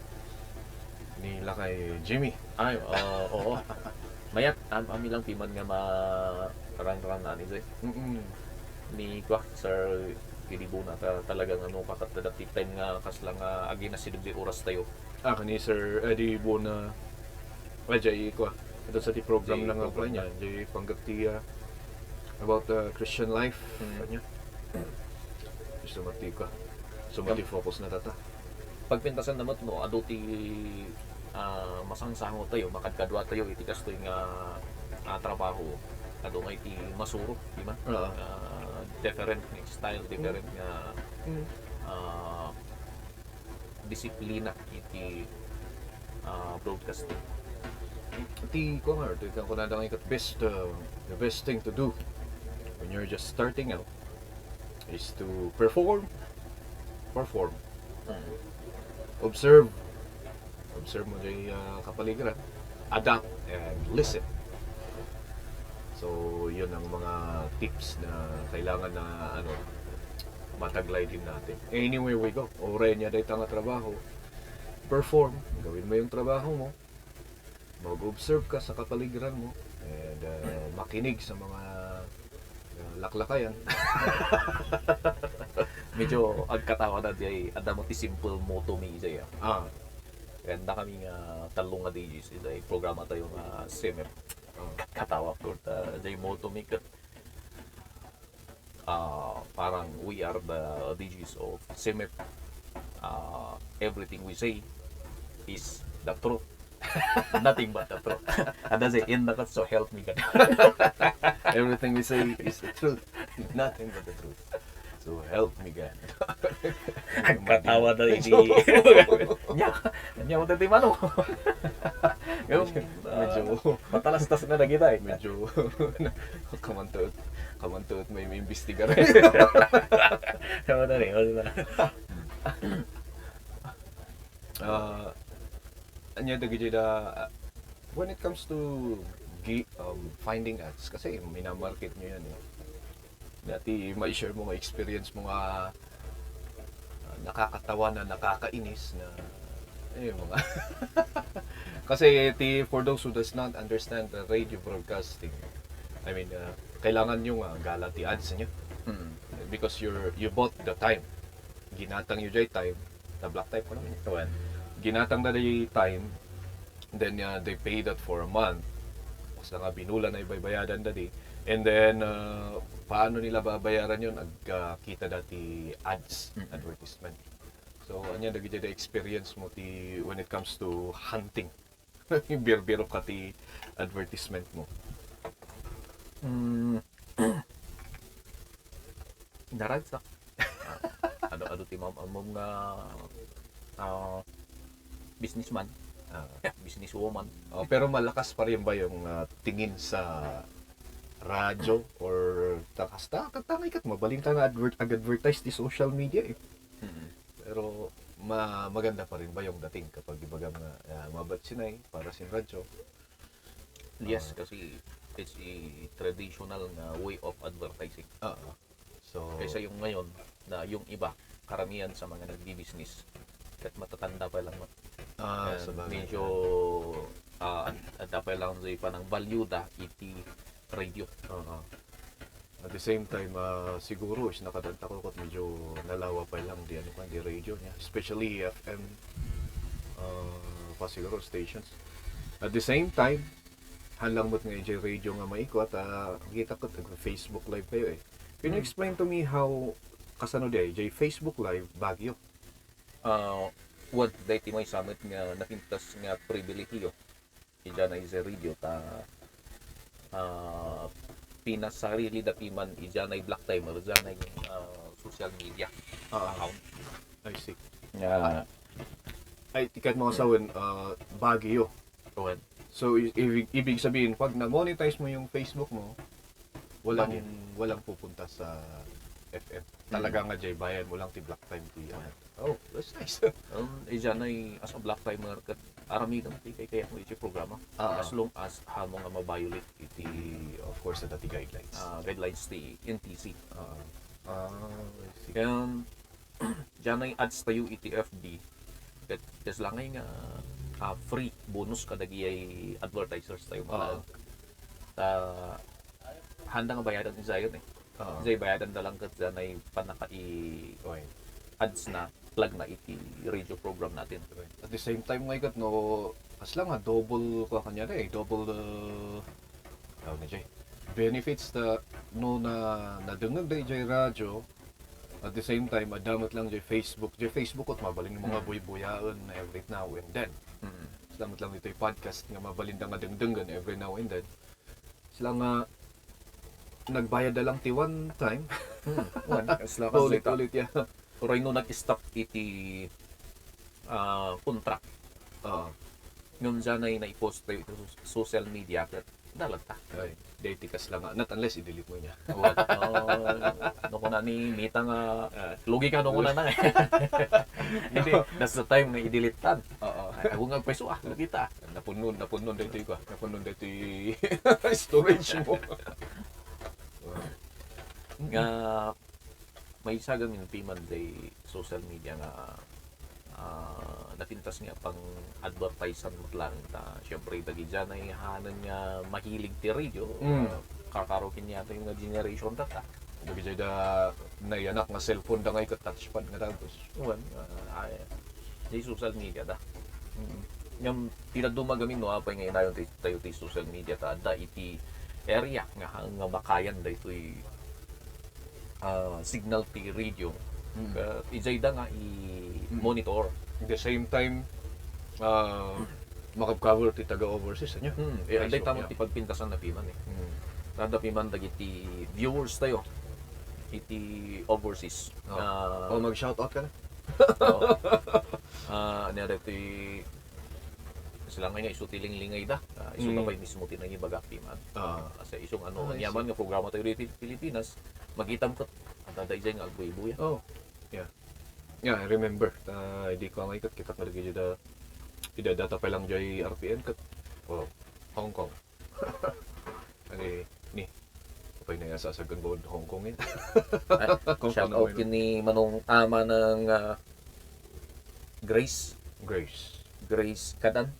nila kay Jimmy. Ay, oo. Mayat ami lang piman nga makarang-rang na ni Zay. Ni kwa sir Kilibuna talagang kakatadati time nga kaslang agi na sidugdi oras tayo. Kani Sir Eddie Bona jay kwa ito sa ti program lang ako niya jay panggati about Christian life kanya. Gusto mati ka. Sumati focus na tata. Pagpintasan naman no ado ti masangsango tayo makadkadwa tayo iti kastoy nga trabaho ado nga iti masuro di ba? Different style, different nga disiplina iti broadcasting. Ti ko nga ito ko na ikat the best thing to do when you're just starting out is to perform, observe mo yung kapaligiran, adapt and listen. So yun ang mga tips na kailangan na mataglay din natin anywhere we go. Oray niya dahil nga trabaho, perform, gawin mo yung trabaho mo, mag-observe ka sa kapaligiran mo, and makinig sa mga laklakayan. Medyo agkatawa na di ada mo ti simple moto mi Isaiah. Ganda kami nga talong nga DJs ay programa tayo nga SIMEP. Katawa ko jay moto mi kat parang we are the DJs of SIMEP. Everything we say is the truth. Nothing but the truth. And that's it. In the so help me God. Everything we say is the truth, nothing but the truth. So help me God. Katawa na rin Nya mo tati mano. Medyo matalastas na kita eh. Medyo kamantot may imbestiga rin. Kama na rin. Anya when it comes to finding ads, kasi minamarket nyo yan dati ma-share mo, ma-experience mo nga nakakatawa na nakakainis na mga kasi for those who does not understand the radio broadcasting, I mean kailangan nyo gala ti ads nyo because you bought the time, ginatang yung time na black type ko naman ginatang na yung time, then they pay that for a month kasi nga binula na ibaybayadan dati, and then paano nila babayaran yun? Kita dati ads, advertisement. So anya dagiti the experience mo when it comes to hunting. Bir-biro ka ti advertisement mo. Naragsak. Ano ti mom nga businessman, businesswoman. Pero malakas pa rin ba yung tingin sa radyo or katangay kat mabaling ka nga advertise di social media pero maganda pa rin ba yung dating kapag ibagang mabat sinay para sin radyo? Yes, kasi it's a traditional na way of advertising. So kaysa yung ngayon na yung iba karamihan sa mga nagbi-business kat matatanda pa lang medyo dapat lang sa panang value da iti radio. At the same time, siguro is nakadanta ko at medyo nalawa pa lang di radio niya, especially FM pa siguro stations. At the same time, hanlang mo't nga yung radio nga maikot, kita ko Facebook live kayo Can you explain to me how kasano di Facebook live Baguio? What dahiti may summit nga napintas nga pribilehiyo ija na isa radio ta pinasarili da piman ijan ay black timer dyan ay social media account. I see. Yeah. Ay, tikat mga sawan, Baguio. Kuwan. So, ibig sabihin, pag na-monetize mo yung Facebook mo, walang pupunta sa FM. Talaga nga, Jay, bayan mo lang ti Black Time. Oh, that's nice. Ijan ay as a black timer kat arami kang kaya mo iti programa. As long as hamo nga ma-violate iti Of course, the guidelines. guidelines ti NTC. I see. Kaya dyan ay ads tayo iti FB. Kasi lang ay nga free bonus kadagi ay advertisers tayo mga handa nga bayadan ni Zion eh. Zay bayadan na lang kat dyan ay ads na plug na iti radio program natin. At the same time, ngayon, no, as lang nga, double ko kanya na double na Jay. Benefits na nadungag na Jay radyo. At the same time, adamot lang Jay Facebook. Jay Facebook at mabaling ng mga buy-buyaon every now and then. Salamat lang dito yung podcast nga mabalinda nga dengdengan every now and then. Sila nga nagbayad na lang ti one time. Ulit, yeah. Pero no nag-stop iti contract. Ngayon dyan ay naipost tayo ito social media at dalagta. Ay, detikas lang nga. Not unless i-delete mo niya. No ko na ni Mita nga lugi ka no ko na eh. Hindi, that's the time nga i-delete tan. Ako nga peso lugi ta. Napunon dito ko. Napunon dito storage mo. Nga may isa gamin piman day social media nga napintas nga pang advertisan mo lang syempre dagi dyan ay hanan nga mahilig ti radio kakarokin niya ito yung generation data Dagi dyan naianak nga cellphone da nga touchpad nga tapos di social media da yung tinadumagamin no apay nga inayon tayo ti social media da iti area nga makayan da ito'y signal ti radio ijay da nga i-monitor. At the same time, makapcover ti taga-overseas niya. Anday tamo ti pagpintasan na piman eh. Kada piman dagiti viewers tayo iti overseas. Mag-shoutout ka na? Nere ti sila nga isu tiling-lingay da. Isu na pa'y mismo tinangibagak piman. Kasi isong yaman nga programa tayo dito Pilipinas, magitam ko at dahil nga agbuy-buya. Yeah, I remember. Hindi ko ang ikat. Kita malagi dyan data pa lang dyan RPN kat. Hong Kong. Ni. Kapag naiasasagan ko Hong Kong yun. Shout out yun ni Manong ama ng Grace Kadan.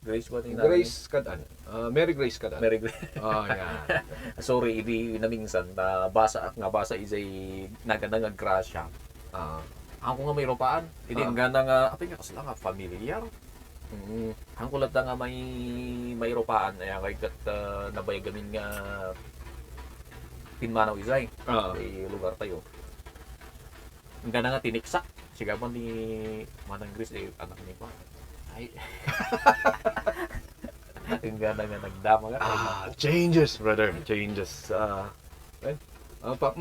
Grace ba rin Grace Kadan. Mary Grace Kadan. Mary Grace. Yeah. Sorry, hindi naminsan. Basa izay naganda nga grasya. Ako nga may ropaan. Hindi nga nga, apay nga kasi lang familiar. Ang kulat nga may ropaan. Kaya kahit nabayagamin nga Pinmanaw izay. May lugar tayo. Ang gana nga tiniksak. Siga mo ni Manang Grace, anak niya pa. Ay. Ang gana nga nagdama nga. Changes, brother. Changes.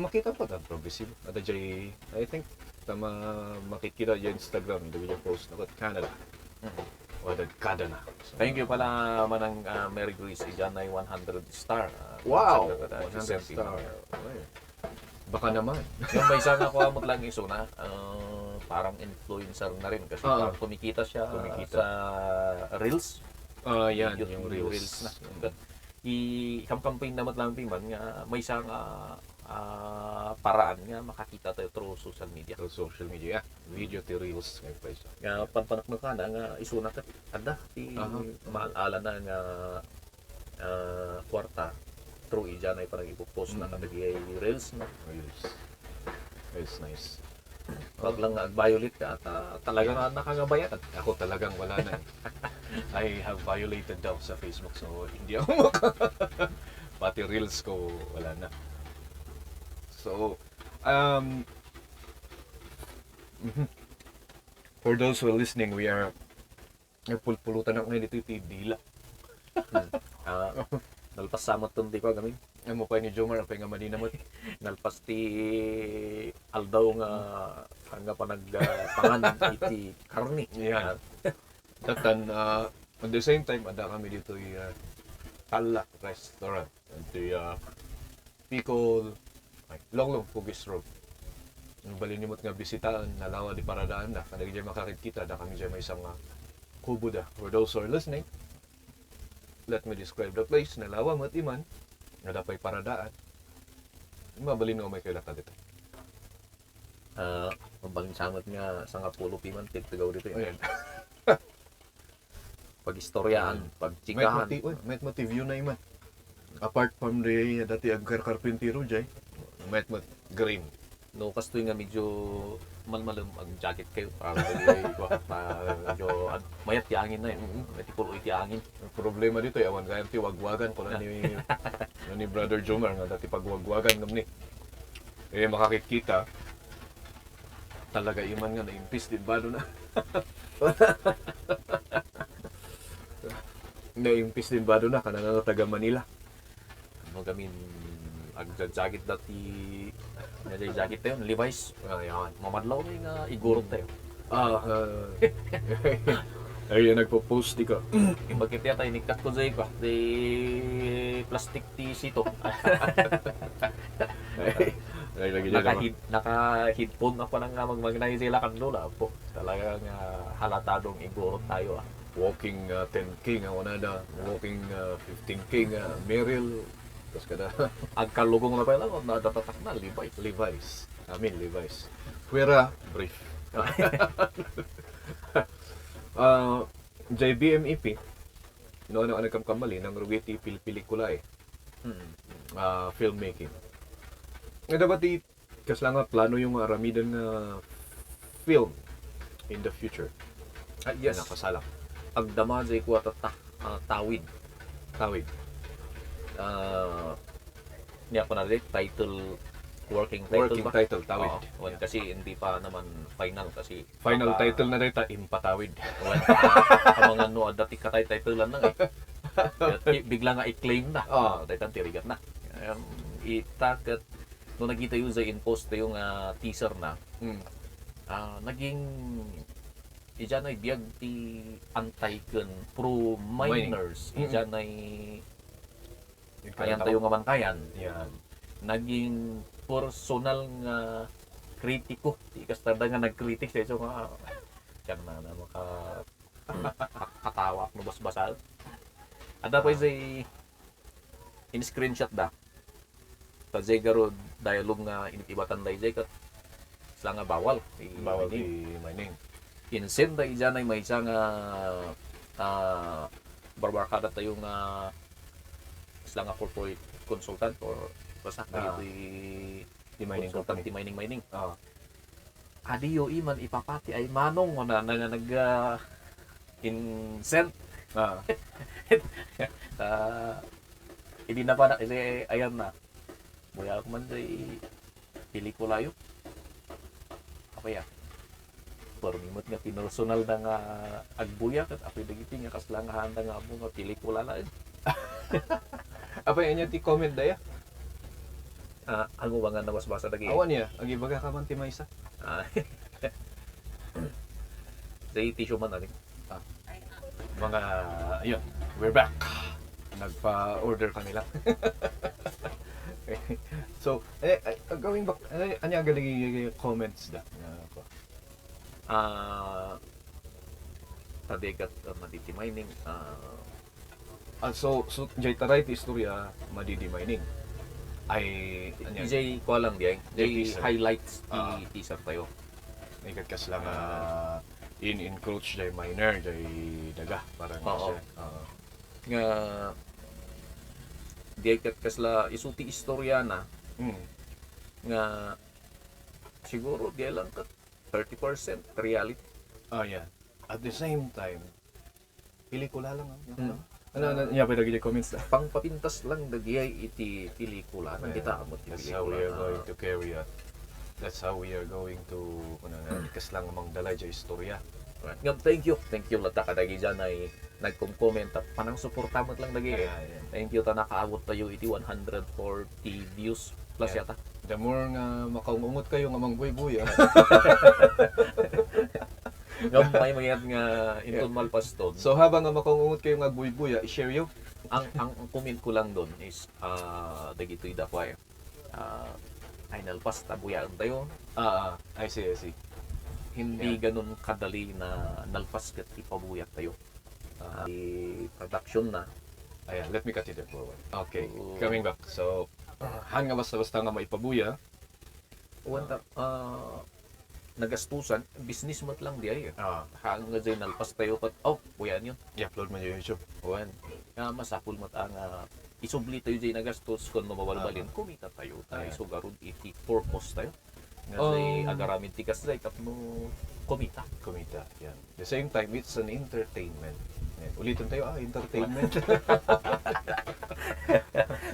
Makita pa ang progressive. At I think tama makikita yung Instagram yung post na Canada. Wadad kada na. So, thank you pala Manang Mary Grace. Iyan ay 100 star. Wow! 100 star. Baka naman. Yung may isang ako amot lang iso na parang influencer na rin kasi parang kumikita siya sa Reels. Yan, yung Reels na. I-campaign naman lang piman nga may isang paraan nga makakita tayo through social media. Video ti Reels ngayon pa isa. Nga panpanak mo ka na nga isuna ka. Ada, maala na nga kwarta through iyan ay parang ipopost na kadagi ay Reels na. Reels. It's nice. Wag lang violate ka at talagang nakagabayan. Ako talagang wala na. I have violated daw sa Facebook so hindi ako pati Reels ko wala na. So, for those who are listening, we are pulpulutan ako ngayon dito yung dila. Nalpas samot tundi ko gamin. Ang mo pa ni Jomar, ang nga maninamot. Nalpas ti aldaw nga hanga pa nagpangan iti karni. Yan. Datan, at the same time, ada kami dito yung Tala Restaurant. Ito yung Pickle, Longlong Pugis Road. Ang balinimot nga bisitaan, nalawa di paradaan na. Kada dyan makakita, da kami dyan may isang kubo da. For those who are listening, let me describe the place. Nalawa mo at iman, nga dapay paradaan. Mabalin mo may kailata dito. Mabaling sangot nga sa nga pulo pimantig tagaw dito yun. Ayan. Pag-istoryaan, pag-chikahan. May view na iman. Apart from the dati agkar-karpintero dyan, may green. No, kastoy nga medyo malmalum ang jacket kayo para medyo mayat tiangin na yun. May tipuloy tiangin. Ang problema dito, awan kaya tiwagwagan ko na ni Brother Jomar nga dati pagwagwagan gamni. Eh makakikita talaga iman nga na-impis din ba doon na? Na-impis din ba doon na kanang taga Manila? Ano gamin agja-jacket dati nga jacket tayo, Levi's. Ayan, mamadlaw nga igurot tayo. Ay, nagpo-post di ka. Bakit yata inikat ko dyan ko? Di plastic ti sito. Ay, lagi dyan naman. Naka-headphone ako nang magmagnay sila kanlula po. Talagang halatadong igurot tayo. Walking 10K nga wanada, walking 15K nga Merrill. Tapos kada Agkalugong na pala, nadatatak na, Levi's. Levi's. Fuera, brief. JBMEP, noon ang nagkamkamali ng Rugeti pelikula filmmaking. Nga dapat kaslang plano yung aramidan na film in the future. Yes. Nakasalang. Agdama jay ko tawid. Niya pa na rin, working title ba? Tawid. Kasi hindi pa naman final kasi Final title na rin impatawid. Ang mga dati katay titlean na bigla nga i-claim na. Dahil tirigat na. Itakat nung nagkita yun sa in-post yung teaser na, naging iyan ay biyag ti anti-gun pro-miners. Iyan ay ayan tayo nga mankayan. Yan. Naging personal nga kritiko. Ikastada nga nag-critic siya. So nga, siya na katawa no basbasal. Ada pa yung in-screenshot da. Kasi garo dialogue nga inibatan da ijay kat sila nga bawal. Bawal di mining. Insen da iyan ay may isang barbarkada tayo nga sila nga corporate consultant or basta di mining consultant, company. di mining. Adiyo iman ipapati ay manong na nag incent. Hindi na pa na kasi ayan na. Buya ko man day pelikula yun. Apa ya? Permimot nga personal na nga agbuya kat apoy dagiti nga kaslangahan na nga mo nga pelikula na. Apa yan ti comment daya? Ano ba nga nabasbasa dagi? Awan niya, ang ibaga ka man ti maysa. Say tissue man ani. Mga, ayun, we're back. Nagpa-order kanila. So, going back, ano galing comments da? Tadekat maditi mining. So jay taray ti istorya madidi mining. Ay, Jay ko lang diay. Jay teaser. highlights ti teaser tayo. Ikat kas lang in-encroach jay minor, jay daga. Parang Oo. siya. Nga diay kat kasla isuti istorya na nga siguro diay lang kat 30% reality. Yeah. At the same time, pelikula lang. Ano niya pa dagiti comments na? Pangpapintas lang dagiyay iti pelikula. Kita mo ti That's how we are going to carry out. That's how we are going to kaslang mang dalay jay istorya. Ngam, thank you lata kadagi dyan ay nagkom-comment at panang suporta mo lang lagi. Thank you ta nakaabot tayo iti 140 views plus yata. The more nga makaungungot kayo nga mangbuy-buya. Ngam may mga nga inton malpaston. So habang nga makaungungot kayo nga buy-buya, i-share yo. ang comment ko lang doon is dagitoy dakway. Ay nalpas tabuyaan tayo. I see. Hindi ganun kadali na nalpas kat ipabuyat tayo. Production na. Ayan, let me cut it there for a while. Okay, So, coming back. So, han nga basta-basta nga maipabuya. Wanta, nagastusan, business mat lang di ay. Hang nga dyan nalpas tayo kat, buyan yun. I-upload mo yung YouTube. Wan. Nga masapul mat ang isubli tayo dyan nagastos kung mababalbalin, kumita tayo. Tayo sugarod iti purpose tayo. Nga say agaramin tikas tayo tapno kumita. Yan. The same time, it's an entertainment. Yan. Ulitin tayo, entertainment.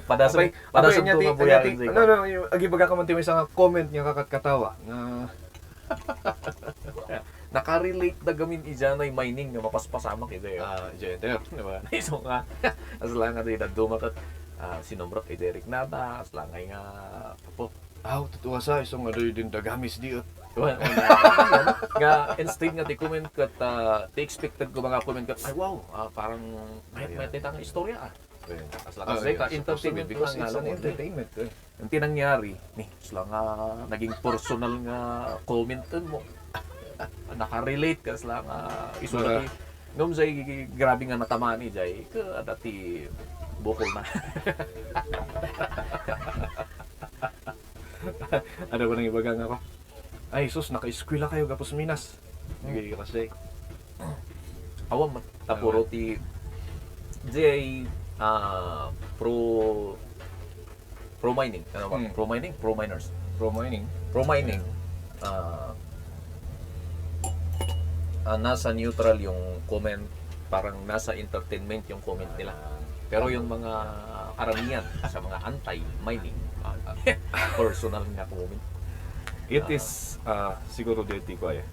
Padasam to kabuyan. No, yung agi baga kamanti mo isang comment niya katawa na Nakarelate na gamin ijanay mining nga mapaspasama kita yun. gender, diba? So nga, as lang nga din dumakat sinombrot kay Derek Nada, as lang nga po. Totoo sa isang ano din dagamis di. Nga instead nga ti comment kat ti expected ko mga comment kat ay wow, parang may titang istorya As lang kasi entertainment because lang it's an entertainment. Ang tinangyari, as lang naging personal nga comment mo. Nakarelate ka lang isulati. Ngum say grabe nga natamani jay ka dati bukol na. Ano ba nang ibagang ako? Ay, sus, naka-eskwela kayo gapos Minas. Hindi kasi. Awam tapuro ti jay pro mining. Ano ba? Pro mining? Pro miners. Pro mining. Nasa neutral yung comment, parang nasa entertainment yung comment nila. Pero yung mga karamihan sa mga anti-mining, personal nga comment. It is siguro dito ko ay.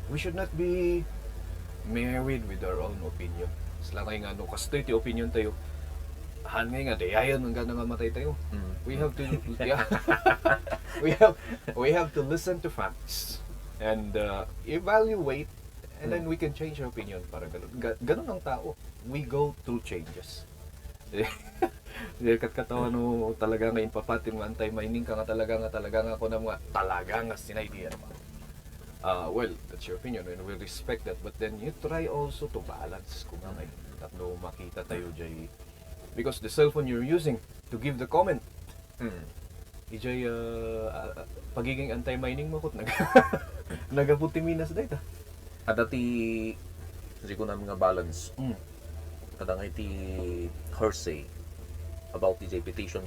We should not be married with our own opinion. Selangay nga no kasi ito opinion tayo. Han nga dayayan ng gana nga matay tayo. We have to we have to listen to facts and evaluate, and then we can change our opinion. Parang ganun ang tao. We go through changes. Katawa no talaga nga impapatin mo anti-mining ka nga talaga nga ako na mga talaga nga sinaidiyan mo. Well, that's your opinion and we'll respect that, but then you try also to balance kung may tatlo makita tayo jay because the cellphone you're using to give the comment ijay pagiging anti-mining mo kot nagaputi minas data Adati kasi ko na mga balance. Kadang iti hearsay about the petition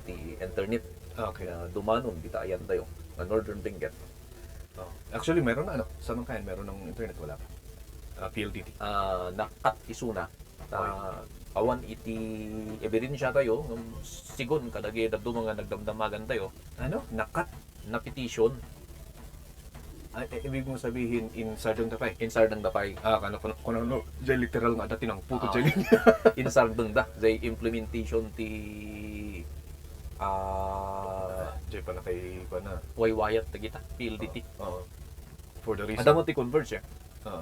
ti internet. Okay. Dumanon kita ayan tayo. Northern Benguet. Actually meron na sa mga meron ng internet wala pa. PLDT. Nakat isuna. Awan iti ebidensya tayo sigon kadagi dadto mga nagdamdamagan tayo. Ano? Nakat na petition ibig mo sabihin in Sardang Dapay. in Sardang Dapay. Kano jay literal nga dati ng puto jay. In Sardang da jay implementation ti jay pa na kay pa na. waywayat ta kita PLDT. For the reason. Ada mo ti converge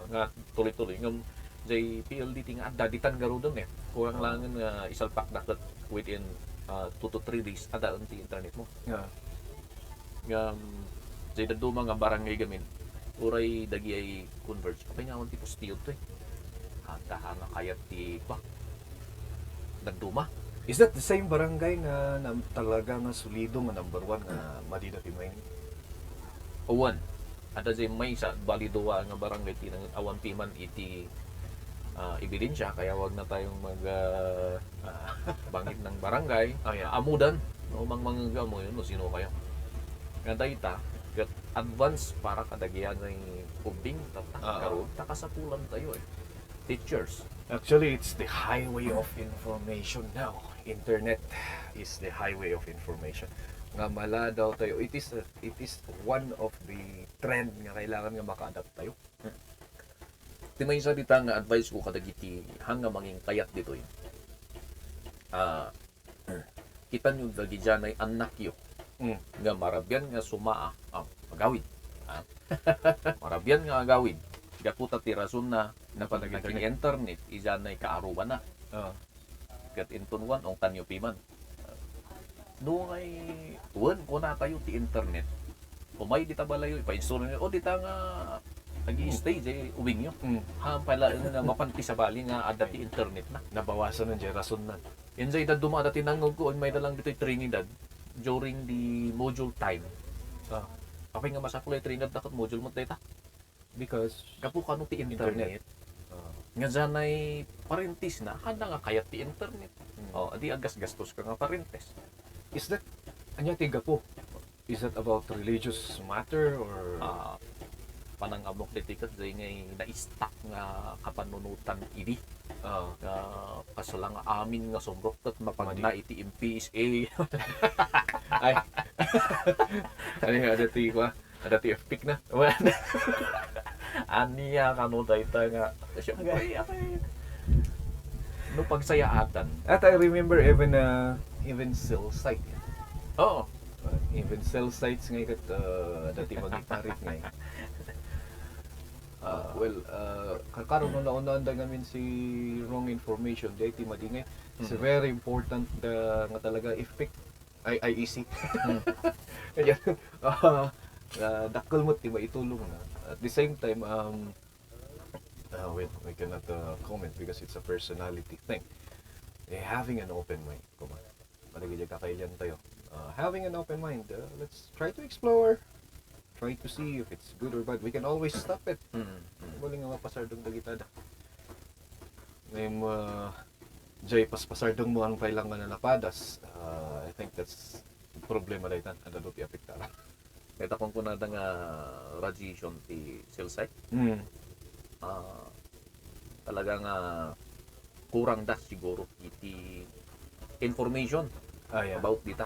nga tuloy-tuloy ngam jay PLDT nga daditan garudon kurang langan nga isalpak dapat within 2 to 3 days ada ang ti internet mo. Ngam jay daduma nga barangay gamin uray dagi ay converge apay nga ti postiyod to handa nga kayat ti daduma. Is that the same barangay nga talaga nga solido nga number 1 nga madida ti mining? Uwan ada jay may sa balidowa nga barangay ti nang awan piman iti ebidensya kaya wag na tayong mag bangit ng barangay amudan no mga mo yun no sino kayo nga dayta ket advance para kadagyan ng ubing karon takasapulan tayo teachers. Actually, it's the highway of information now. Internet is the highway of information. nga mala daw tayo. It is one of the trend nga kailangan nga maka-adapt tayo. Ti may isa dita nga advice ko kadagiti hanga manging kayat dito yun. Kita nyo dagi dyan ay anak yo. Nga marabyan nga sumaa. Magawid. Marabyan nga agawid. Gaputa ti rason na napanaging internet. Iyan ay kaaruban na. Gat intunwan ong tanyo piman. Noong ay tuwan ko na tayo ti internet. Umay di tabalayo. Ipa-install nyo. O di ta nga nag-i-stay jay uwing nyo. Pala na mapanti sa bali nga ada ti internet na. Nabawasan ng jay rason na. Yan jay dad dumada tinangog ko. May dalang dito Trinidad during the module time. Kapag nga masakulay Trinidad dakot module mo data. Because Kapu kanu ti internet. Nga dyan ay parentis na. Handa nga kayat ti internet. Adi agas gastos ka nga parentis. is that anya tiga po? Is that about religious matter or Panangamok ditikat jay ngay na-stack nga kapanunutan idi. Kasalang amin nga sombrok kat mapagna iti MPSA. ay ano nga dati ko? Ada ti epic na. Aniya kanu dayta nga. Siyempre no pagsayaatan. At I remember even cell site. Oo. Even cell sites ngay kat dati magitarit ngay. Karon no naunaan da ngamin si wrong information dati madingay. It's very important nga talaga epic IEC. Kaya dakkel mo ti maitulong na. At the same time we cannot comment because it's a personality thing. Having an open mind, malagay kakailan tayo. Having an open mind, let's try to explore, try to see if it's good or bad. We can always stop it. Wala nga mapasardong dagitada. Ngayon jay paspasardong mo ang kailangan na napadas. I think that's problema daytan. Ada do ti apektara. Kita kung kunada nga radiation ti cell site. Talaga nga kurang da siguro iti information about dita.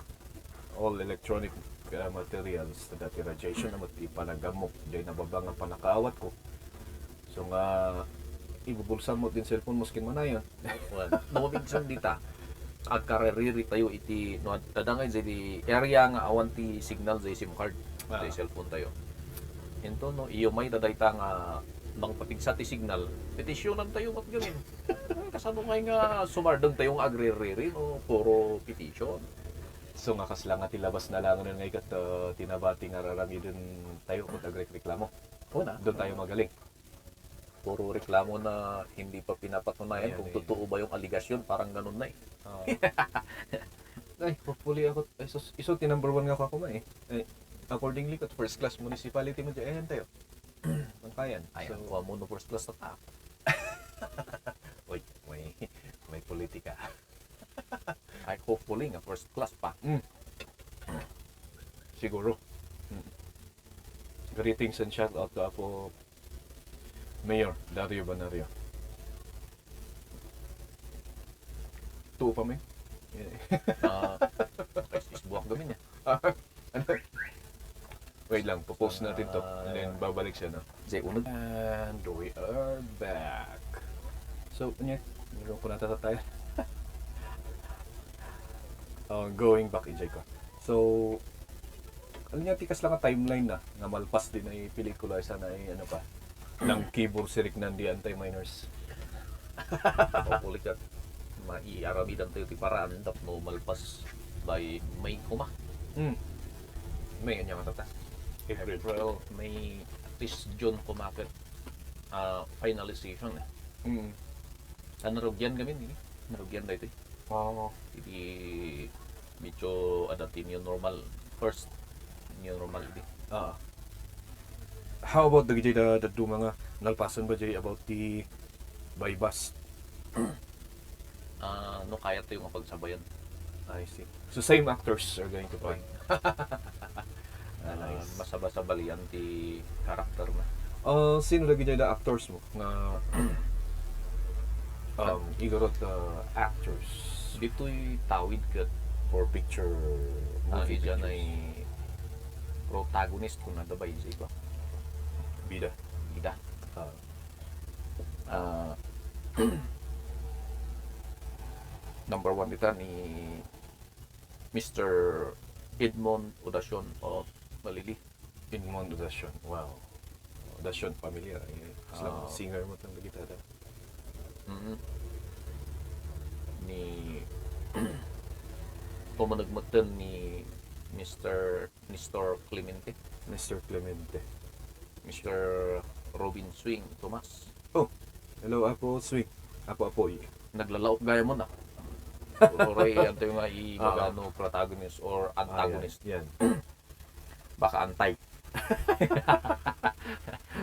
All electronic materials na dati radiation na mati panagamok jay nababang ang panakaawat ko. So nga ibubulsan mo din cellphone mo skin manayon. No minsan dita agkareriri tayo iti no tadangay di area nga awan ti signal jay SIM card jay cellphone tayo. Ento no iyo may dadayta nga bang patigsa ti signal petisyonan tayo matgamin. Kasano ngay nga sumardeng tayo nga agririri no puro petition. So nga kasla nga tilabas na lang ngay kat tinabati nga rarami dun tayo kung agreklamo. Doon tayo magaling. Puro reklamo na hindi pa pinapatunayan kung totoo ba yung aligasyon, parang ganun na Ay, hopefully ako iso ti number 1 nga ako man accordingly kat first class municipality mo dyan tayo. Pangkayan. Ay, ang kuha mo no first class na ta. Uy, may politika. Ay, hopefully nga first class pa. Siguro. Greetings and shout out to ako Mayor Dario Banario. Tuo pa may? Isbuak gamin niya. Wait lang, popost natin to. And then babalik siya na. Jay, unod. And we are back. So, meron ko nata tayo. Going back, EJ ko. So, alam niya, tikas lang ang timeline na malpas din ay pelikula sana ay ano pa ng keyboard si Rick Nandi Anti-Minors. Hopefully ka maiaramidan tayo ti paraan tap no malpas by May kuma. May anya matata. April, May, at least June kumakit finalization narugyan kami hindi narugyan dito hindi medyo adatin yung normal first new normal hindi How about the mga nalpasan ba jay about the by bus? No kaya tayo nga pagsabayan. I see. So same actors are going to play. Nice. Masaba-sabalian ti karakter na. Sino lagi dyan na actors mo nga igorot actors? Dito'y tawid kat for picture movie Dyan pictures. ay protagonist kung nadabay sa iba. Bida. Ida. Ah. Ah, number 1 dito ni Mr. Edmond Odasyon of Malili. Edmond Odasyon. Wow. Odasyon, familiar. Ah. Singer mo itong gitara. Ni pumanagmatan ni Mr. Nestor Clemente, Mr. Clemente. Mr. Robin Swing Tomas. Hello, Apo Swing. Apo. Naglalaop gaya mo na. Oray, anto yung nga magano protagonist or antagonist. Yan. Baka antay.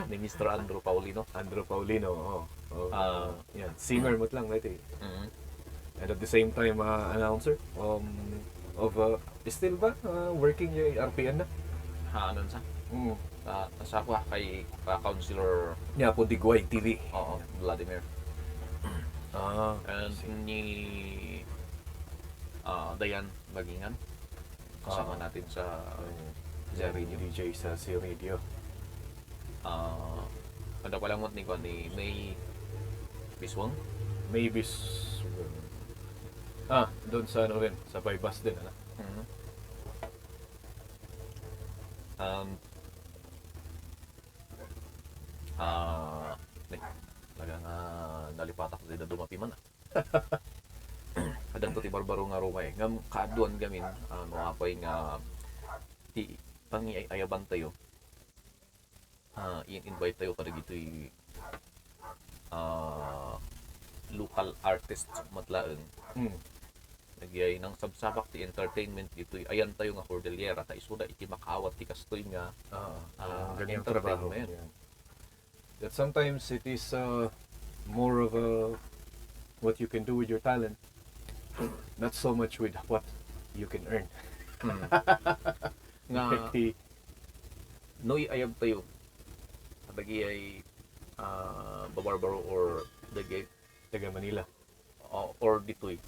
Ni Mr. Andrew Paulino. Andrew Paulino. Ah. Yan. Singer mo lang, right? Mhm. And at the same time, announcer of still ba working yung RPN na? Haanan sa. Nasa ako kay Councilor Yeah, po Digway TV. Vladimir. And ni Dayan Bagingan. Kasama natin sa Radio DJ sa C Radio. Ano pa lang mo ni May Biswang. Maybe doon sa ano rin, sa Baybas din, ano? Talagang nalipatak ko din na dumapi man. Kadang to ti barbaro nga rumay. Ngam kaaduan gamin apay nga ti pangiayaban tayo. I-invite tayo kada gito'y local artists matlaeng. Nagyay ng sabsabak ti entertainment gito'y ayan tayo nga Cordillera ta isuda iti makawat ti kastoy nga ganyang trabaho. entertainment. Yan. That sometimes it is more of what you can do with your talent, not so much with what you can earn. Nga noy ayab tayo dagi ay babarbaro or dagi Taga Manila. or ditoy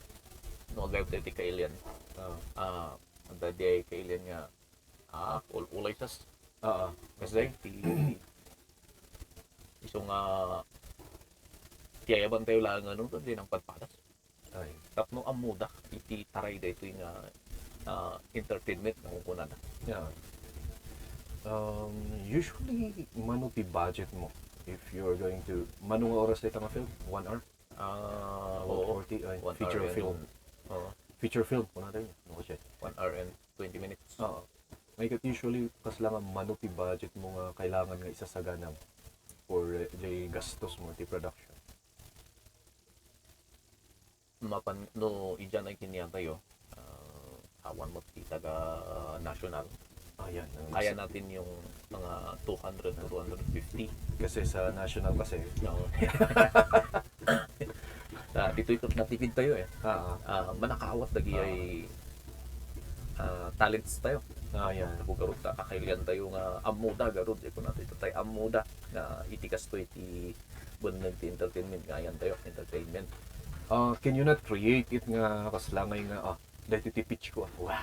no agayab tayo ti kailian dagi ay kailian nga ulay sas kasi ti iso nga tiyayaban tayo lang ano to din ang padpadas Ay. tapno amuda iti taray da ito nga entertainment na kukunan na. Yeah. Usually, mano ti budget mo if you're going to... Mano nga oras tayo nga film? 1 hour? Oo. 40, 1 feature hour film. Oo. Feature film, kung natin yun. Ano siya? 1 hour and 20 minutes. Oo. May usually, kas lang ang mano ti budget mo nga kailangan nga isasaganam for jay gastos mo ti production. No, iyan ay kiniyan tayo. Awan mo ti taga national. Ayan. Kaya natin yung mga 200 to 250. Kasi sa national kasi. No. Dito ito natipid tayo eh. Manakawat dagi ay talents tayo. Ayan. Bugarot ta akailian tayo nga amuda garod ito natin ito tayo amuda na itikas to iti bunag ti entertainment nga yan tayo entertainment. Can you not create it nga kaslangay nga dahil ti pitch ko. Wow.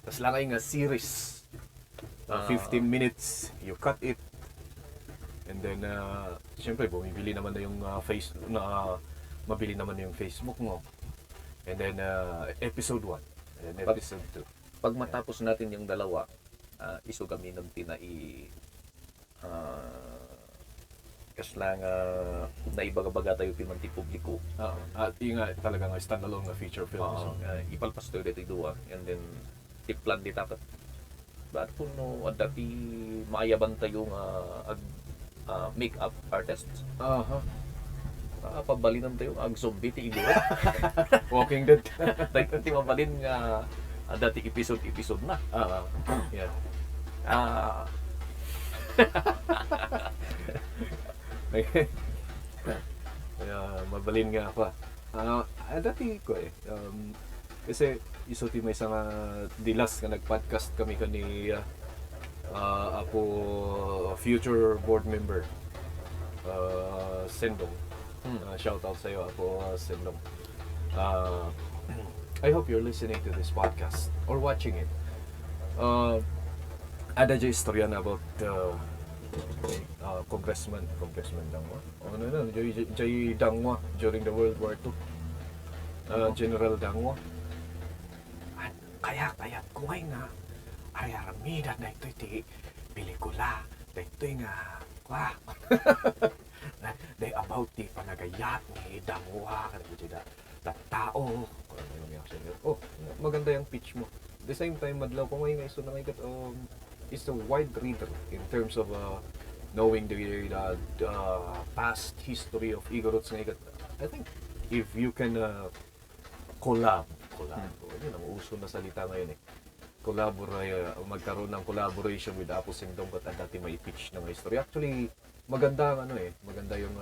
Kaslangay nga series. 15 minutes, you cut it. And then syempre bumibili naman na yung mabili naman na yung Facebook mo. And then episode 1 and episode 2. Pag matapos natin yung dalawa, isugami ng tinai kaslang naibaga-baga tayo pimanti publiko. At yung nga talaga nga standalone na feature film. Ipalpas tayo dito duwa and then tiplan di tapat. Ba't kung no, dati maayaban tayo nga make-up artist. Pabalinan tayo ag zombie ti igura. Walking Dead. Dahil ti mabalin nga dati episode na. Yeah. Mabalin nga ako. Dati ko kasi isuti may isang dilas nga nag-podcast kami kani ako future board member Sendong. Shout out sa iyo ako Sendong. I hope you're listening to this podcast or watching it. Ada dyan istorya na about Congressman Dangwa. Ano na, Jay Dangwa during the World War II. General Dangwa. At kaya kuhay nga, ay aramida na ito iti pelikula. Na ito nga, they about the panagayat ni Dangwa. Na tao. Oh, maganda yung pitch mo. At the same time, madlaw ko ngayon iso na ngayon is a wide reader in terms of knowing the past history of Igorots ngayon. I think if you can collab, yun ang uso na salita ngayon eh. Magkaroon ng collaboration with Apo Singdong at dati may pitch ng history. Actually, maganda ang maganda yung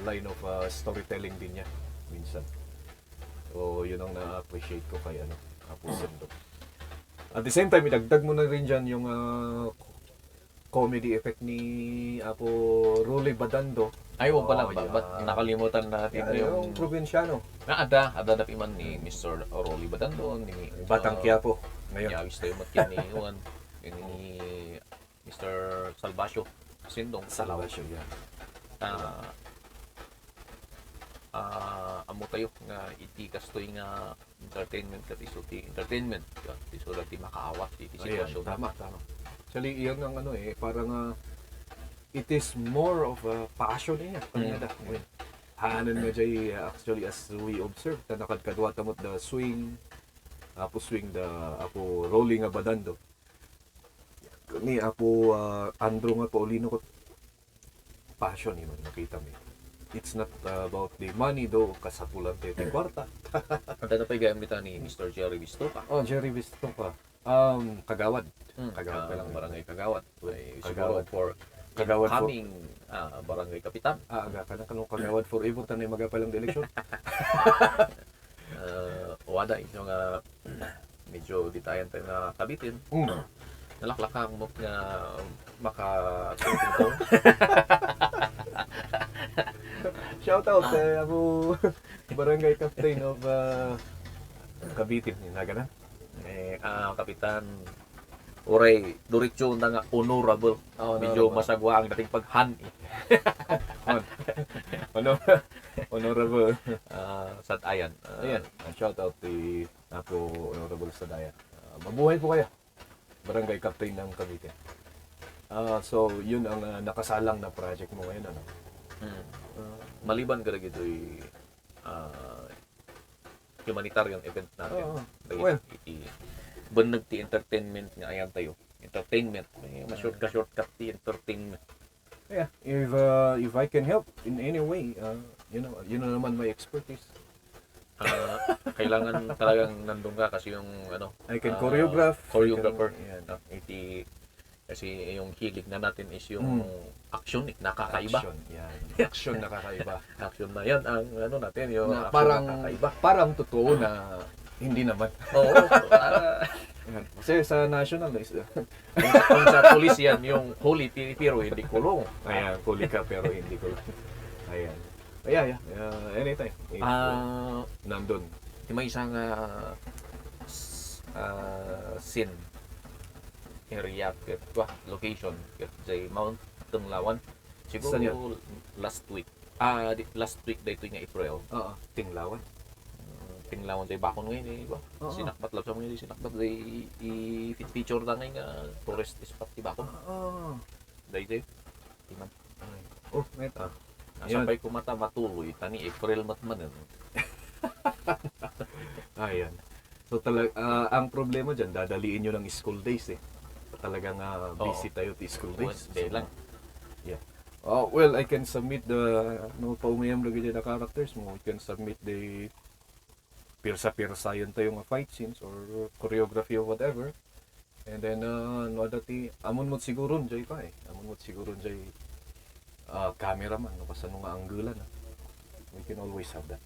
line of storytelling din niya minsan. So, yun ang na-appreciate ko kay Apo Singdong. At the same time, idagdag mo na rin dyan yung comedy effect ni Apo Rolly Badando. Ay, wag pala ba? Ba't nakalimutan natin Yung probinsyano. Ada na piman ni Mr. Rolly Badando, ni Batang Quiapo. Ngayon. Yagis tayo matkin ni Juan, ni Mr. Salvacio Sindong. Salvacio, yeah. Amo tayo nga iti kastoy nga entertainment kat isuti entertainment kat isulat ti makaawat iti sitwasyon. Tama. Actually, iyon ang parang it is more of a passion niya. Hanan nga jay actually as we observe ta nakadkadwa tamot the swing Apo Rolly nga Badando ni Apo Andro nga Paulino ko passion ni man nakita mi. It's not about the money though, kasapulan tayo ng kwarta. At ano pa gamitan ni Mr. Jerry Vistopa? Oh, Jerry Vistopa. Kagawad. Kagawad pa lang. Barangay Kagawad. Ay, Kagawad. for Kagawad for incoming barangay kapitan. Aga ka na kanong Kagawad forever tanay magapalang eleksyon. Wada yung medyo ditayan tayo na kabitin. Nalaklakang mo nga makatungtong. Shout out kay Apo Barangay Captain of Cavite ni Nagana. Kapitan Oray, diretso na nga honorable. Medyo masagwa ang dating paghan. Honorable. Sadayan. Ayan, shout out kay Apo Honorable Sadayan. Mabuhay po kayo. Barangay Captain ng Cavite. So, yun ang nakasalang na project mo ngayon, ano? Maliban ka ito humanitarian event natin. Well, banag ti entertainment nga ayan tayo. Entertainment. May shortcut ti entertainment. Yeah, if I can help in any way, you know naman my expertise. Kailangan talagang nandun ka kasi yung I can choreographer. Yan. Kasi yung hilig na natin is yung action, nakakaiba. Action, yan. Action nakakaiba. Action na yan ang natin, yung Na action nakakaiba. parang totoo na hindi naman. Oo. Yan. Kasi sa national is Kung sa police yan, yung holy pero hindi kulong. ayan, huli ka pero hindi ko. Ayan. Yeah. Anytime. If, nandun. May isang scene area location sa Mount Tunglawan siguro Saan yun? last week dito nga April. Oo, Tinglawan. Tinglawan tayo bakon ngayon ba? Sinakbat lang sa mga sinakbat i-feature na ngayon nga tourist spot di bakon. Dahil timan. Oh, meta. Nasabay ko mata matuloy tani April matman. Ayan. So ang problema diyan dadaliin niyo ng school days eh. Talagang busy tayo sa school days. Day lang. Yeah. Well, I can submit the paumayam lagi dyan na characters mo. You can submit the pirsa-pirsa yun tayo mga fight scenes or choreography or whatever. And then, amon mo siguro dyan pa eh. Amon mo siguro dyan cameraman. Basta nung anggulan. We can always have that.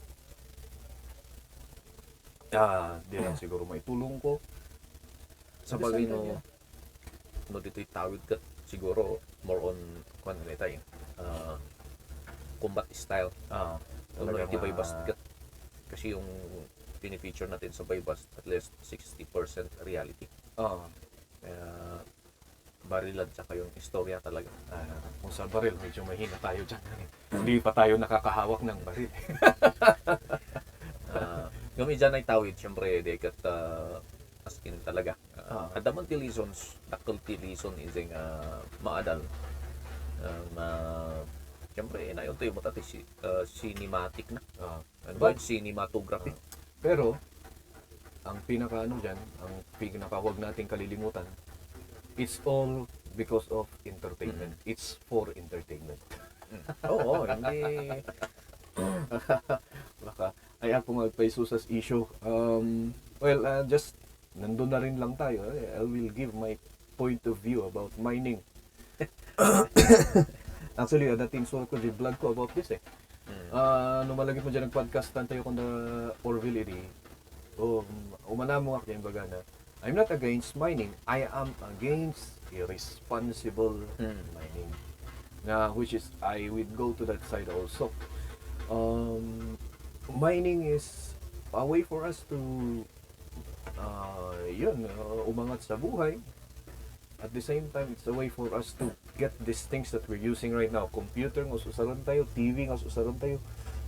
Di lang siguro may tulong ko. Sa bagay dito tawid ka siguro more on tayo combat style. Talagang itibay basket kasi yung pinifeature natin sa Baybas, at least 60% reality. Ah, Kaya barilan tsaka yung istorya talaga. kung sa baril, medyo mahina tayo dyan. Hindi pa tayo nakakahawak ng baril. Yung dyan ay tawid, syempre, di kat askin talaga. Adaman ti reasons, dakkel ti reason is yung maadal. Syempre, inayon tayo mo tati cinematic na. Ano ba yung cinematography? Pero, ang pinaka-ano dyan, ang pinaka-huwag nating kalilimutan, it's all because of entertainment. It's for entertainment. Oo, hindi. Baka, ay ako magpaisusas issue. Just, nandun na rin lang tayo. I will give my point of view about mining. Actually, dating sulat ko, vlog ko about this nung malagit mo dyan nag-podcast tayo kung the Orville iri, umana mo nga baga na, I'm not against mining. I am against irresponsible mining. Which is, I would go to that side also. Mining is a way for us to umangat sa buhay. At the same time, it's a way for us to get these things that we're using right now. Computer nga susaran tayo, TV nga susaran tayo.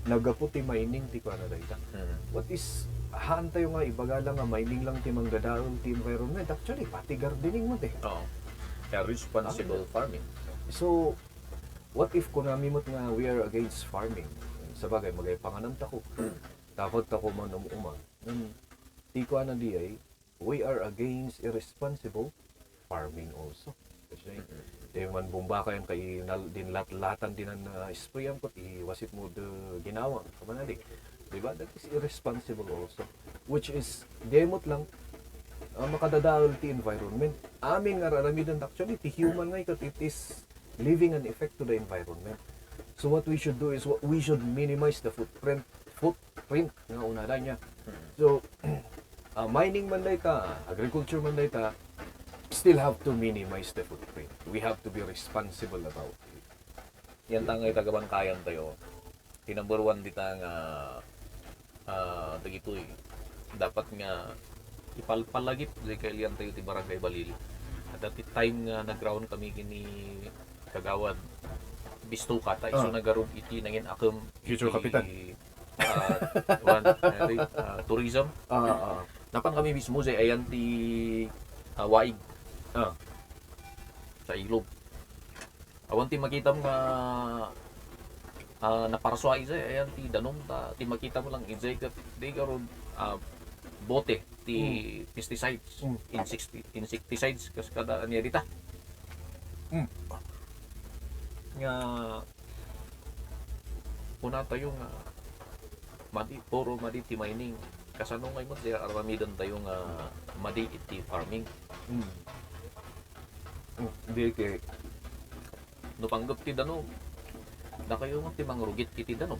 Nagaputi mining ti ko na dayta. What is haan tayo nga ibagala nga mining lang ti manggadaon ti environment. Actually, pati gardening mo te. Oo. Kaya responsible farming. So, what if kunami mo't nga we are against farming? Sa bagay, magay panganan tako. Dapat tako man umuma. Ti ko na di ay, we are against irresponsible farming also. Kasi man bumba kayo kay din latlatan din ang sprayan ko iwasit mo de ginawa kamanali. Diba? That is irresponsible also. Which is demot lang makadadaol ti environment. Amin nga raramidan actually ti human nga it is leaving an effect to the environment. So what we should do is we should minimize the footprint nga unala niya. So mining man dayta, agriculture man dayta, still have to minimize the footprint. We have to be responsible about it. Yan tangay tagabangkayan tayo. Number one dita nga dagitoy. Dapat nga ipalpalagip di kay liyan tayo ti Barangay Balili. At dati time nga nag-ground kami kini kagawad Bistuka ta iso nagarog iti nangin akam Future Kapitan. Tourism. Napan kami mismo sa ayan ti waig. Sa ilog. Awan ti makita mo nga naparaswa isa ayan ti danom ti makita mo lang izay kat di karon bote ti pesticides, insecticides kas kada niya dita. Nga una tayo nga puro madi ti mining kasano ngay mo siya aramidan tayo nga madi iti farming. Hindi kay No panggap ti danom. Da kayo nga ti mangrugit iti danom.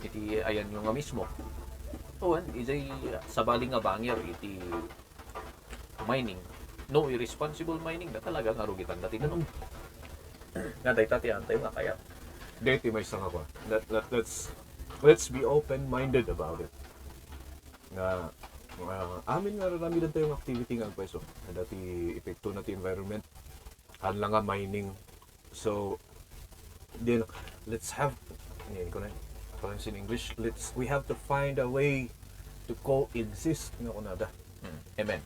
Iti ayan yung nga mismo. Tuwan, izay sabali nga bangir iti mining. No irresponsible mining da talaga nga rugitan dati danom. Nga day tati antay nga kaya. dati may isang ako. Let's be open-minded about it. Na amin nga rarami tayong activity nga pweso. Na dati epekto na ti environment. Hanla nga mining. So then let's have in English, we have to find a way to coexist nga kunada. Amen.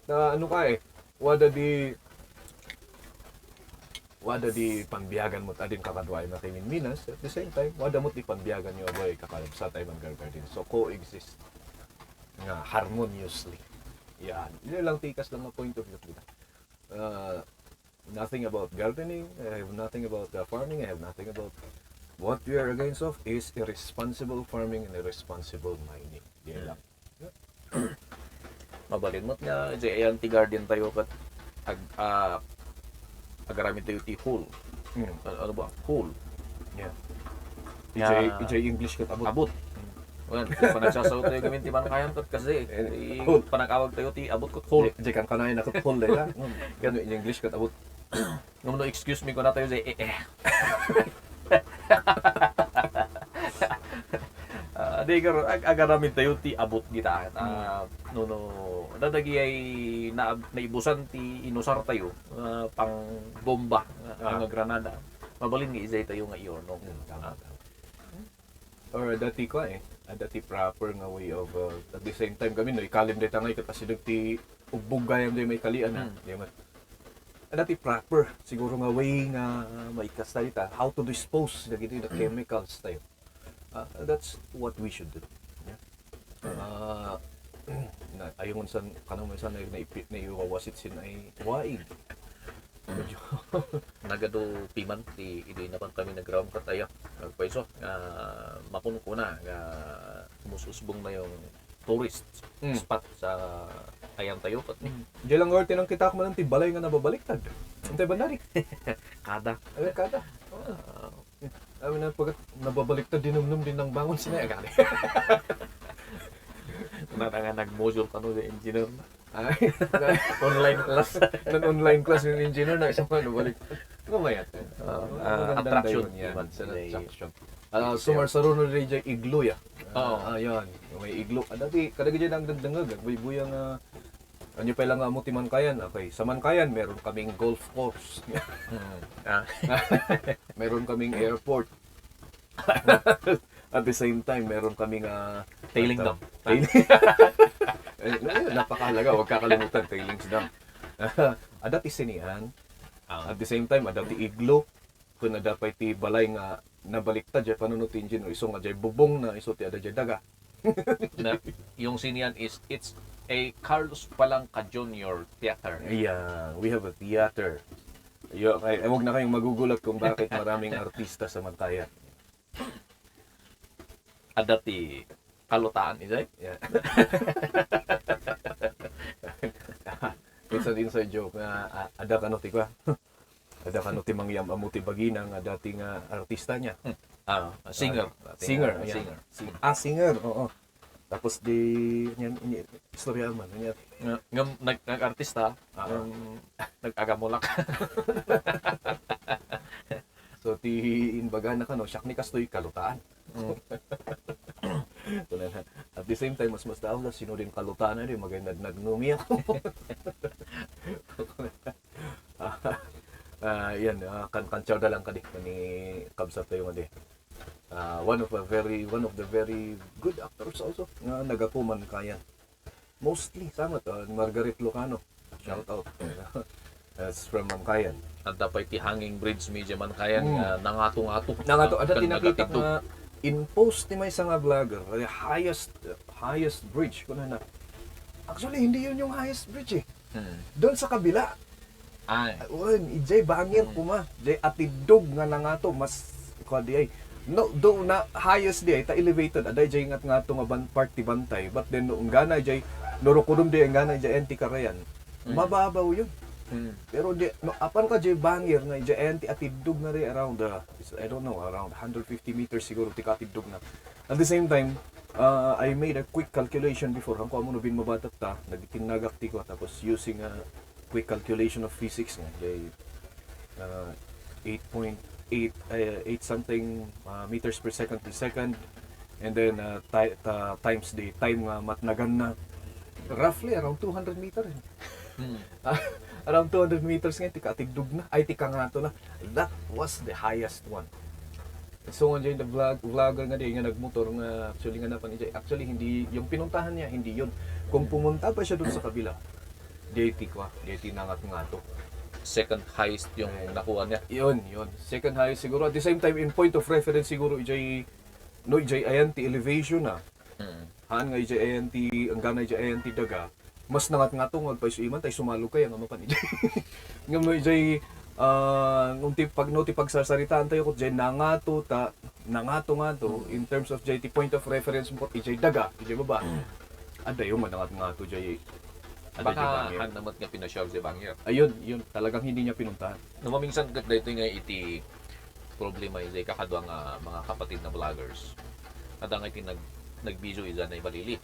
Na ano ka wada di panbiyagan mo adin kakadway na kay Minas, at the same time wada mo di panbiyagan yo boy kakalab sa tayo man garden, so coexist nga harmoniously. Yan lang tikas lang na point of view kita. Nothing about gardening, I have nothing about farming, I have nothing about what we are against of is irresponsible farming and irresponsible mining. Yan lang. Mabalin mo't nga ayan ti garden tayo kat agaramid tayo ti hole. Ano ba? Hole. Yeah. EJ English kat abot. Abot. Well, panagsasaw tayo gamin ti Barangkayan kat kasi panakawag tayo ti abot kat hole. EJ kan kanay na kat hole dayta. Ganun in English kat abot. Ngumno excuse me ko na tayo say Di karo agaramin tayo ti abot kita. No dadagi ay naibusan ti inusar tayo pang bomba nga granada. Mabalin nga izay tayo nga iyon no. Or dati ko dati proper nga way of at the same time kami no ikalim dita nga kasi ti ubbog gayam di may kalian na. Di man. Dati proper siguro nga way nga maikas tayo ta how to dispose dagiti the chemicals tayo. That's what we should do. Yeah. Ayun san kanang minsan na iwawasit sin ay waig. Nagado piman ti idi napan kami nag-ground kataya. Nagpaiso mapuno ko na nga mususbong na yung tourist spot sa ayan tayo kat ni. Di lang orte nang kita ko man ti balay nga nababaliktad. Untay ba nari? Kada. Kada. Amin na pag nababaliktad dinumnum din ng bangon sina agad. Na nga nag-module kanu sa engineer. Ay, Online class. non-online class yung engineer na isang nabalik. Kumayat. Attraction yan. naman Sa sila. attraction. Sumarsaruno rin dyan iglo ya. Oo. Ayun. May iglo. Dati, kadagi dyan ang dagdangag. Buy-buyang ano pa lang mo ti Mankayan. Okay. Sa Mankayan, meron kaming golf course. Meron kaming airport. At the same time, meron kaming Tailing dam. Napakahalaga, huwag kakalimutan tailings dam. Ada ti sinihan. At the same time, ada ti iglo. Kung ada pa ti balay nga nabaliktad jay panunot ti engine iso nga jay bubong na iso ti ada jay daga. Na yung sinian is it's a Carlos Palangka Jr. Theater. Ayan, we have a theater. Huwag na kayong magugulat kung bakit maraming artista sa Mankayan. Ada ti kalutaan izay. Yeah. It's an inside joke na ada kano ti kwa. Ada kano ti mangyam amuti bagina nga dating artista niya. Singer. Singer. Singer. Singer. Oo. Tapos di yan istorya man niya. Nag-artista, nag-agamulak. So ti inbaga na kano siyak ni kastoy kalutaan. At the same time mas daw na sino din kalutaan na rin maganda nagnumi ako. Yan kan-kanchaw da lang kadi ni kabsat tayo ngadi. One of the very good actors also nga nagapuman kayan. Mostly sama to Margaret Lucano. Shout out. That's from Mankayan. At dapat ti hanging bridge medyo man kaya nangato-ngato. Nangato ada tinakita nga in post ni may isang vlogger, the highest bridge kuno na. Actually hindi yun yung highest bridge eh. Doon sa kabila. Ay. Ijay bangir kuma. Jay atidog nga nangato mas kwadi ay. No, do na highest di ay ta elevated aday jay nga nga party bantay but then no gana jay norokudum di gana jay anti karayan. Mababaw yun. Pero di no, apan ka jay bangir nga jay anti atidog na ri around I don't know around 150 meters siguro ti katidog na. At the same time I made a quick calculation before hangko amo no bin mabatat ta nagtinagak ti ko tapos using a quick calculation of physics nga jay 8 something meters per second and then times the time matnagan na roughly around 200 meters. Around 200 meters nga tika tigdug na ay tika ngato na. That was the highest one. So nga the vlogger nga di nga nagmotor nga actually nga napan actually hindi yung pinuntahan niya hindi yun. Kung pumunta pa siya doon sa kabila DT nangat ngato. Second highest yung nakuha niya. Yun. Second highest siguro. At the same time, in point of reference siguro, ijay ayan ti elevation na. Haan nga ijay ayan ti, ang gana ijay ayan ti daga. Mas nangat nga to, magpaiso iman, tayo sumalo kaya nga mapan ijay. Ngam no ijay, nung ti pagsasaritaan tayo ko, ijay nangato in terms of ijay ti point of reference mo, ijay daga, ijay baba. Adayo man nangat nga to, ijay Baka naman nga pinasyal si Bangir. Ayun, talagang hindi niya pinuntahan. Numaminsan dito nga iti problema is kakadwa nga mga kapatid na vloggers. Kada nga iti nag-video isa na ibalili.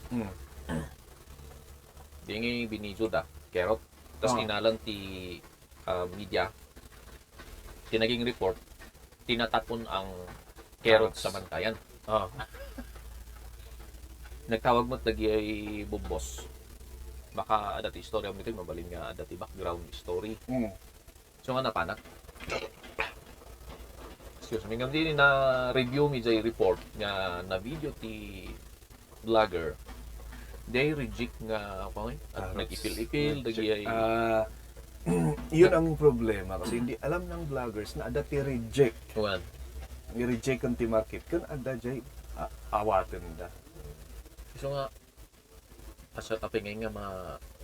Di nga binidyo da, kerot. Tapos inalan ti media, tinaging report, tinatapon ang Carrots Carrots. sa Mantayan. Ah. Nagtawag mo't lagi ay bumbos. Baka dati istorya mo ito, mabalin nga dati background story. Mm. So nga napanak. Excuse me, nga din na review mi jay report nga na video ti vlogger. They reject nga ako at nag-ipil-ipil dagi ay Yun ang problema kasi hindi alam ng vloggers na ada ti reject. kuan. I-reject ang ti market kun ada jay awaten da. So nga asa tapingay nga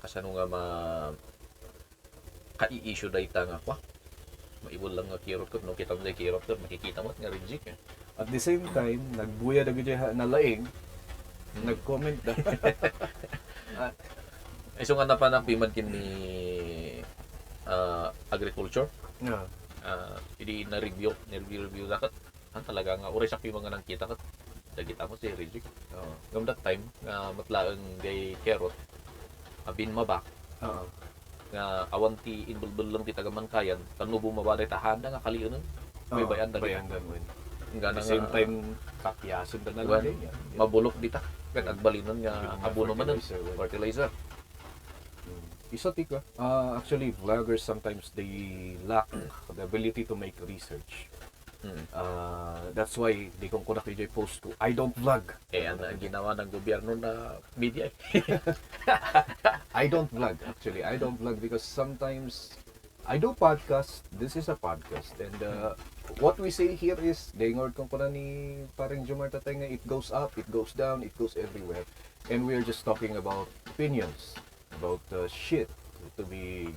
kasano nga kai-issue dayta nga kwa. Maibol lang nga kirot ko no kita mo jay kirot ko makikita mo nga reject. At the same time, nagbuya na gudya na laing, nag-comment da. Ay so nga napanapiman kin ni agriculture. Yeah. Hindi na-review dakat. Talaga nga oray sa mga nang kita kat. Dagita mo si reject. Ngam that time nga matlaang gay kerot abin mabak. Nga awanti inbulbul lang ti tagaman kayan kanubo mabalay tahanda nga kaliunon. May bayan da bayan dan win. Nga At the na same time, kapyasin da na Wan, lang yan. mabulok dita. Kat agbalinon nga abono man fertilizer. Isa tika. Actually, vloggers sometimes they lack the ability to make research. That's why di kong kuna kay post ko, I don't vlog. Ang ginawa ng gobyerno na media. I don't vlog actually. I don't vlog because sometimes I do podcast. This is a podcast and what we say here is dingord kong kuna ni parang Jomar Tatay nga it goes up, it goes down, it goes everywhere. And we're just talking about opinions, about shit to be,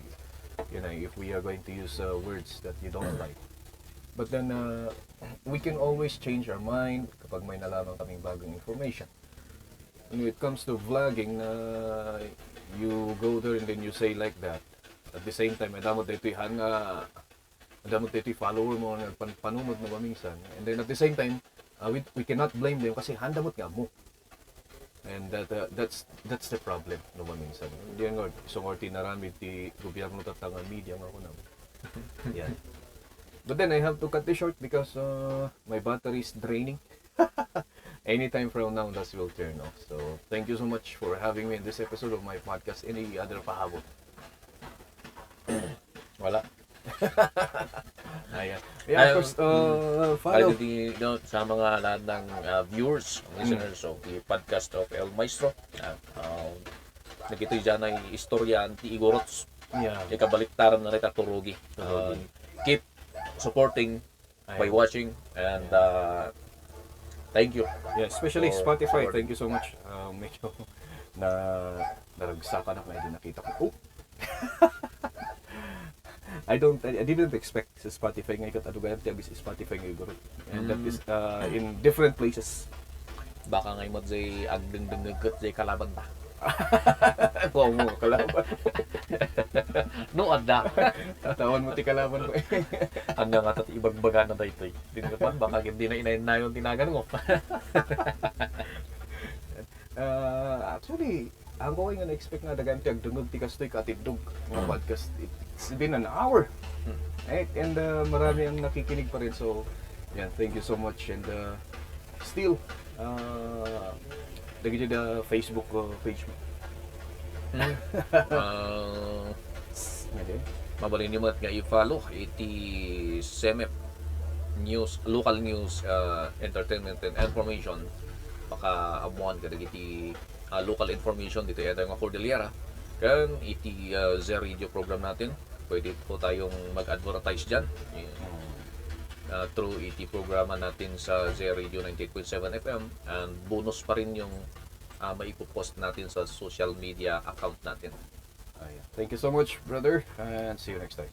if we are going to use words that you don't like. But then, we can always change our mind kapag may nalaman kaming bagong information. When it comes to vlogging, you go there and then you say like that. At the same time, madamot dito'y follower mo na panunod na minsan. And then at the same time, we cannot blame them kasi handamot nga mo. And that's the problem no minsan. Hindi nga so ngorti narami ti gobyerno tatanga media nga kuno. Yeah. But then I have to cut this short because my battery is draining. Anytime from now, that will turn off. So thank you so much for having me in this episode of my podcast. Any other pahabol? Wala. Ayan. Yeah, of course, follow. Sa mga lahat ng viewers, listeners of the podcast of El Maestro. Nagito'y dyan ay istorya ti Igorots. Yeah. Ikabaliktaran na rin turugi. Keep supporting by watching and thank you. Yeah, especially for Spotify. supporting. Thank you so much. Medyo naragsakan ako na nakita ko. Oh! I didn't expect sa Spotify nga ikat adugayan ti abis Spotify nga iguro. And that is in different places. Baka ngay mo jay agdeng-deng jay kalaban ta. Wow mo kalaban. No adda. Tatawan mo ti kalaban ko. Hanggang nga tati ibagbaga na daytoy. Din ka man baka hindi na inayin na yung tinagan mo. Actually, ang ko nga na-expect nga dagan ti agdungog ti kastoy katindog nga podcast. It's been an hour. Right? And marami ang nakikinig pa rin. So, yeah, thank you so much. And still, lagi dyan Facebook page mo. Mabalin niyo nga i-follow iti SEMEP news, local news, entertainment and information. Baka amuan ka iti local information dito yung nga Cordillera. Kan iti Z-Radio program natin. Pwede po tayong mag-advertise dyan. Through iti programa natin sa Z-Radio 98.7 FM. And bonus pa rin yung maipopost natin sa social media account natin. Thank you so much, brother. And see you next time.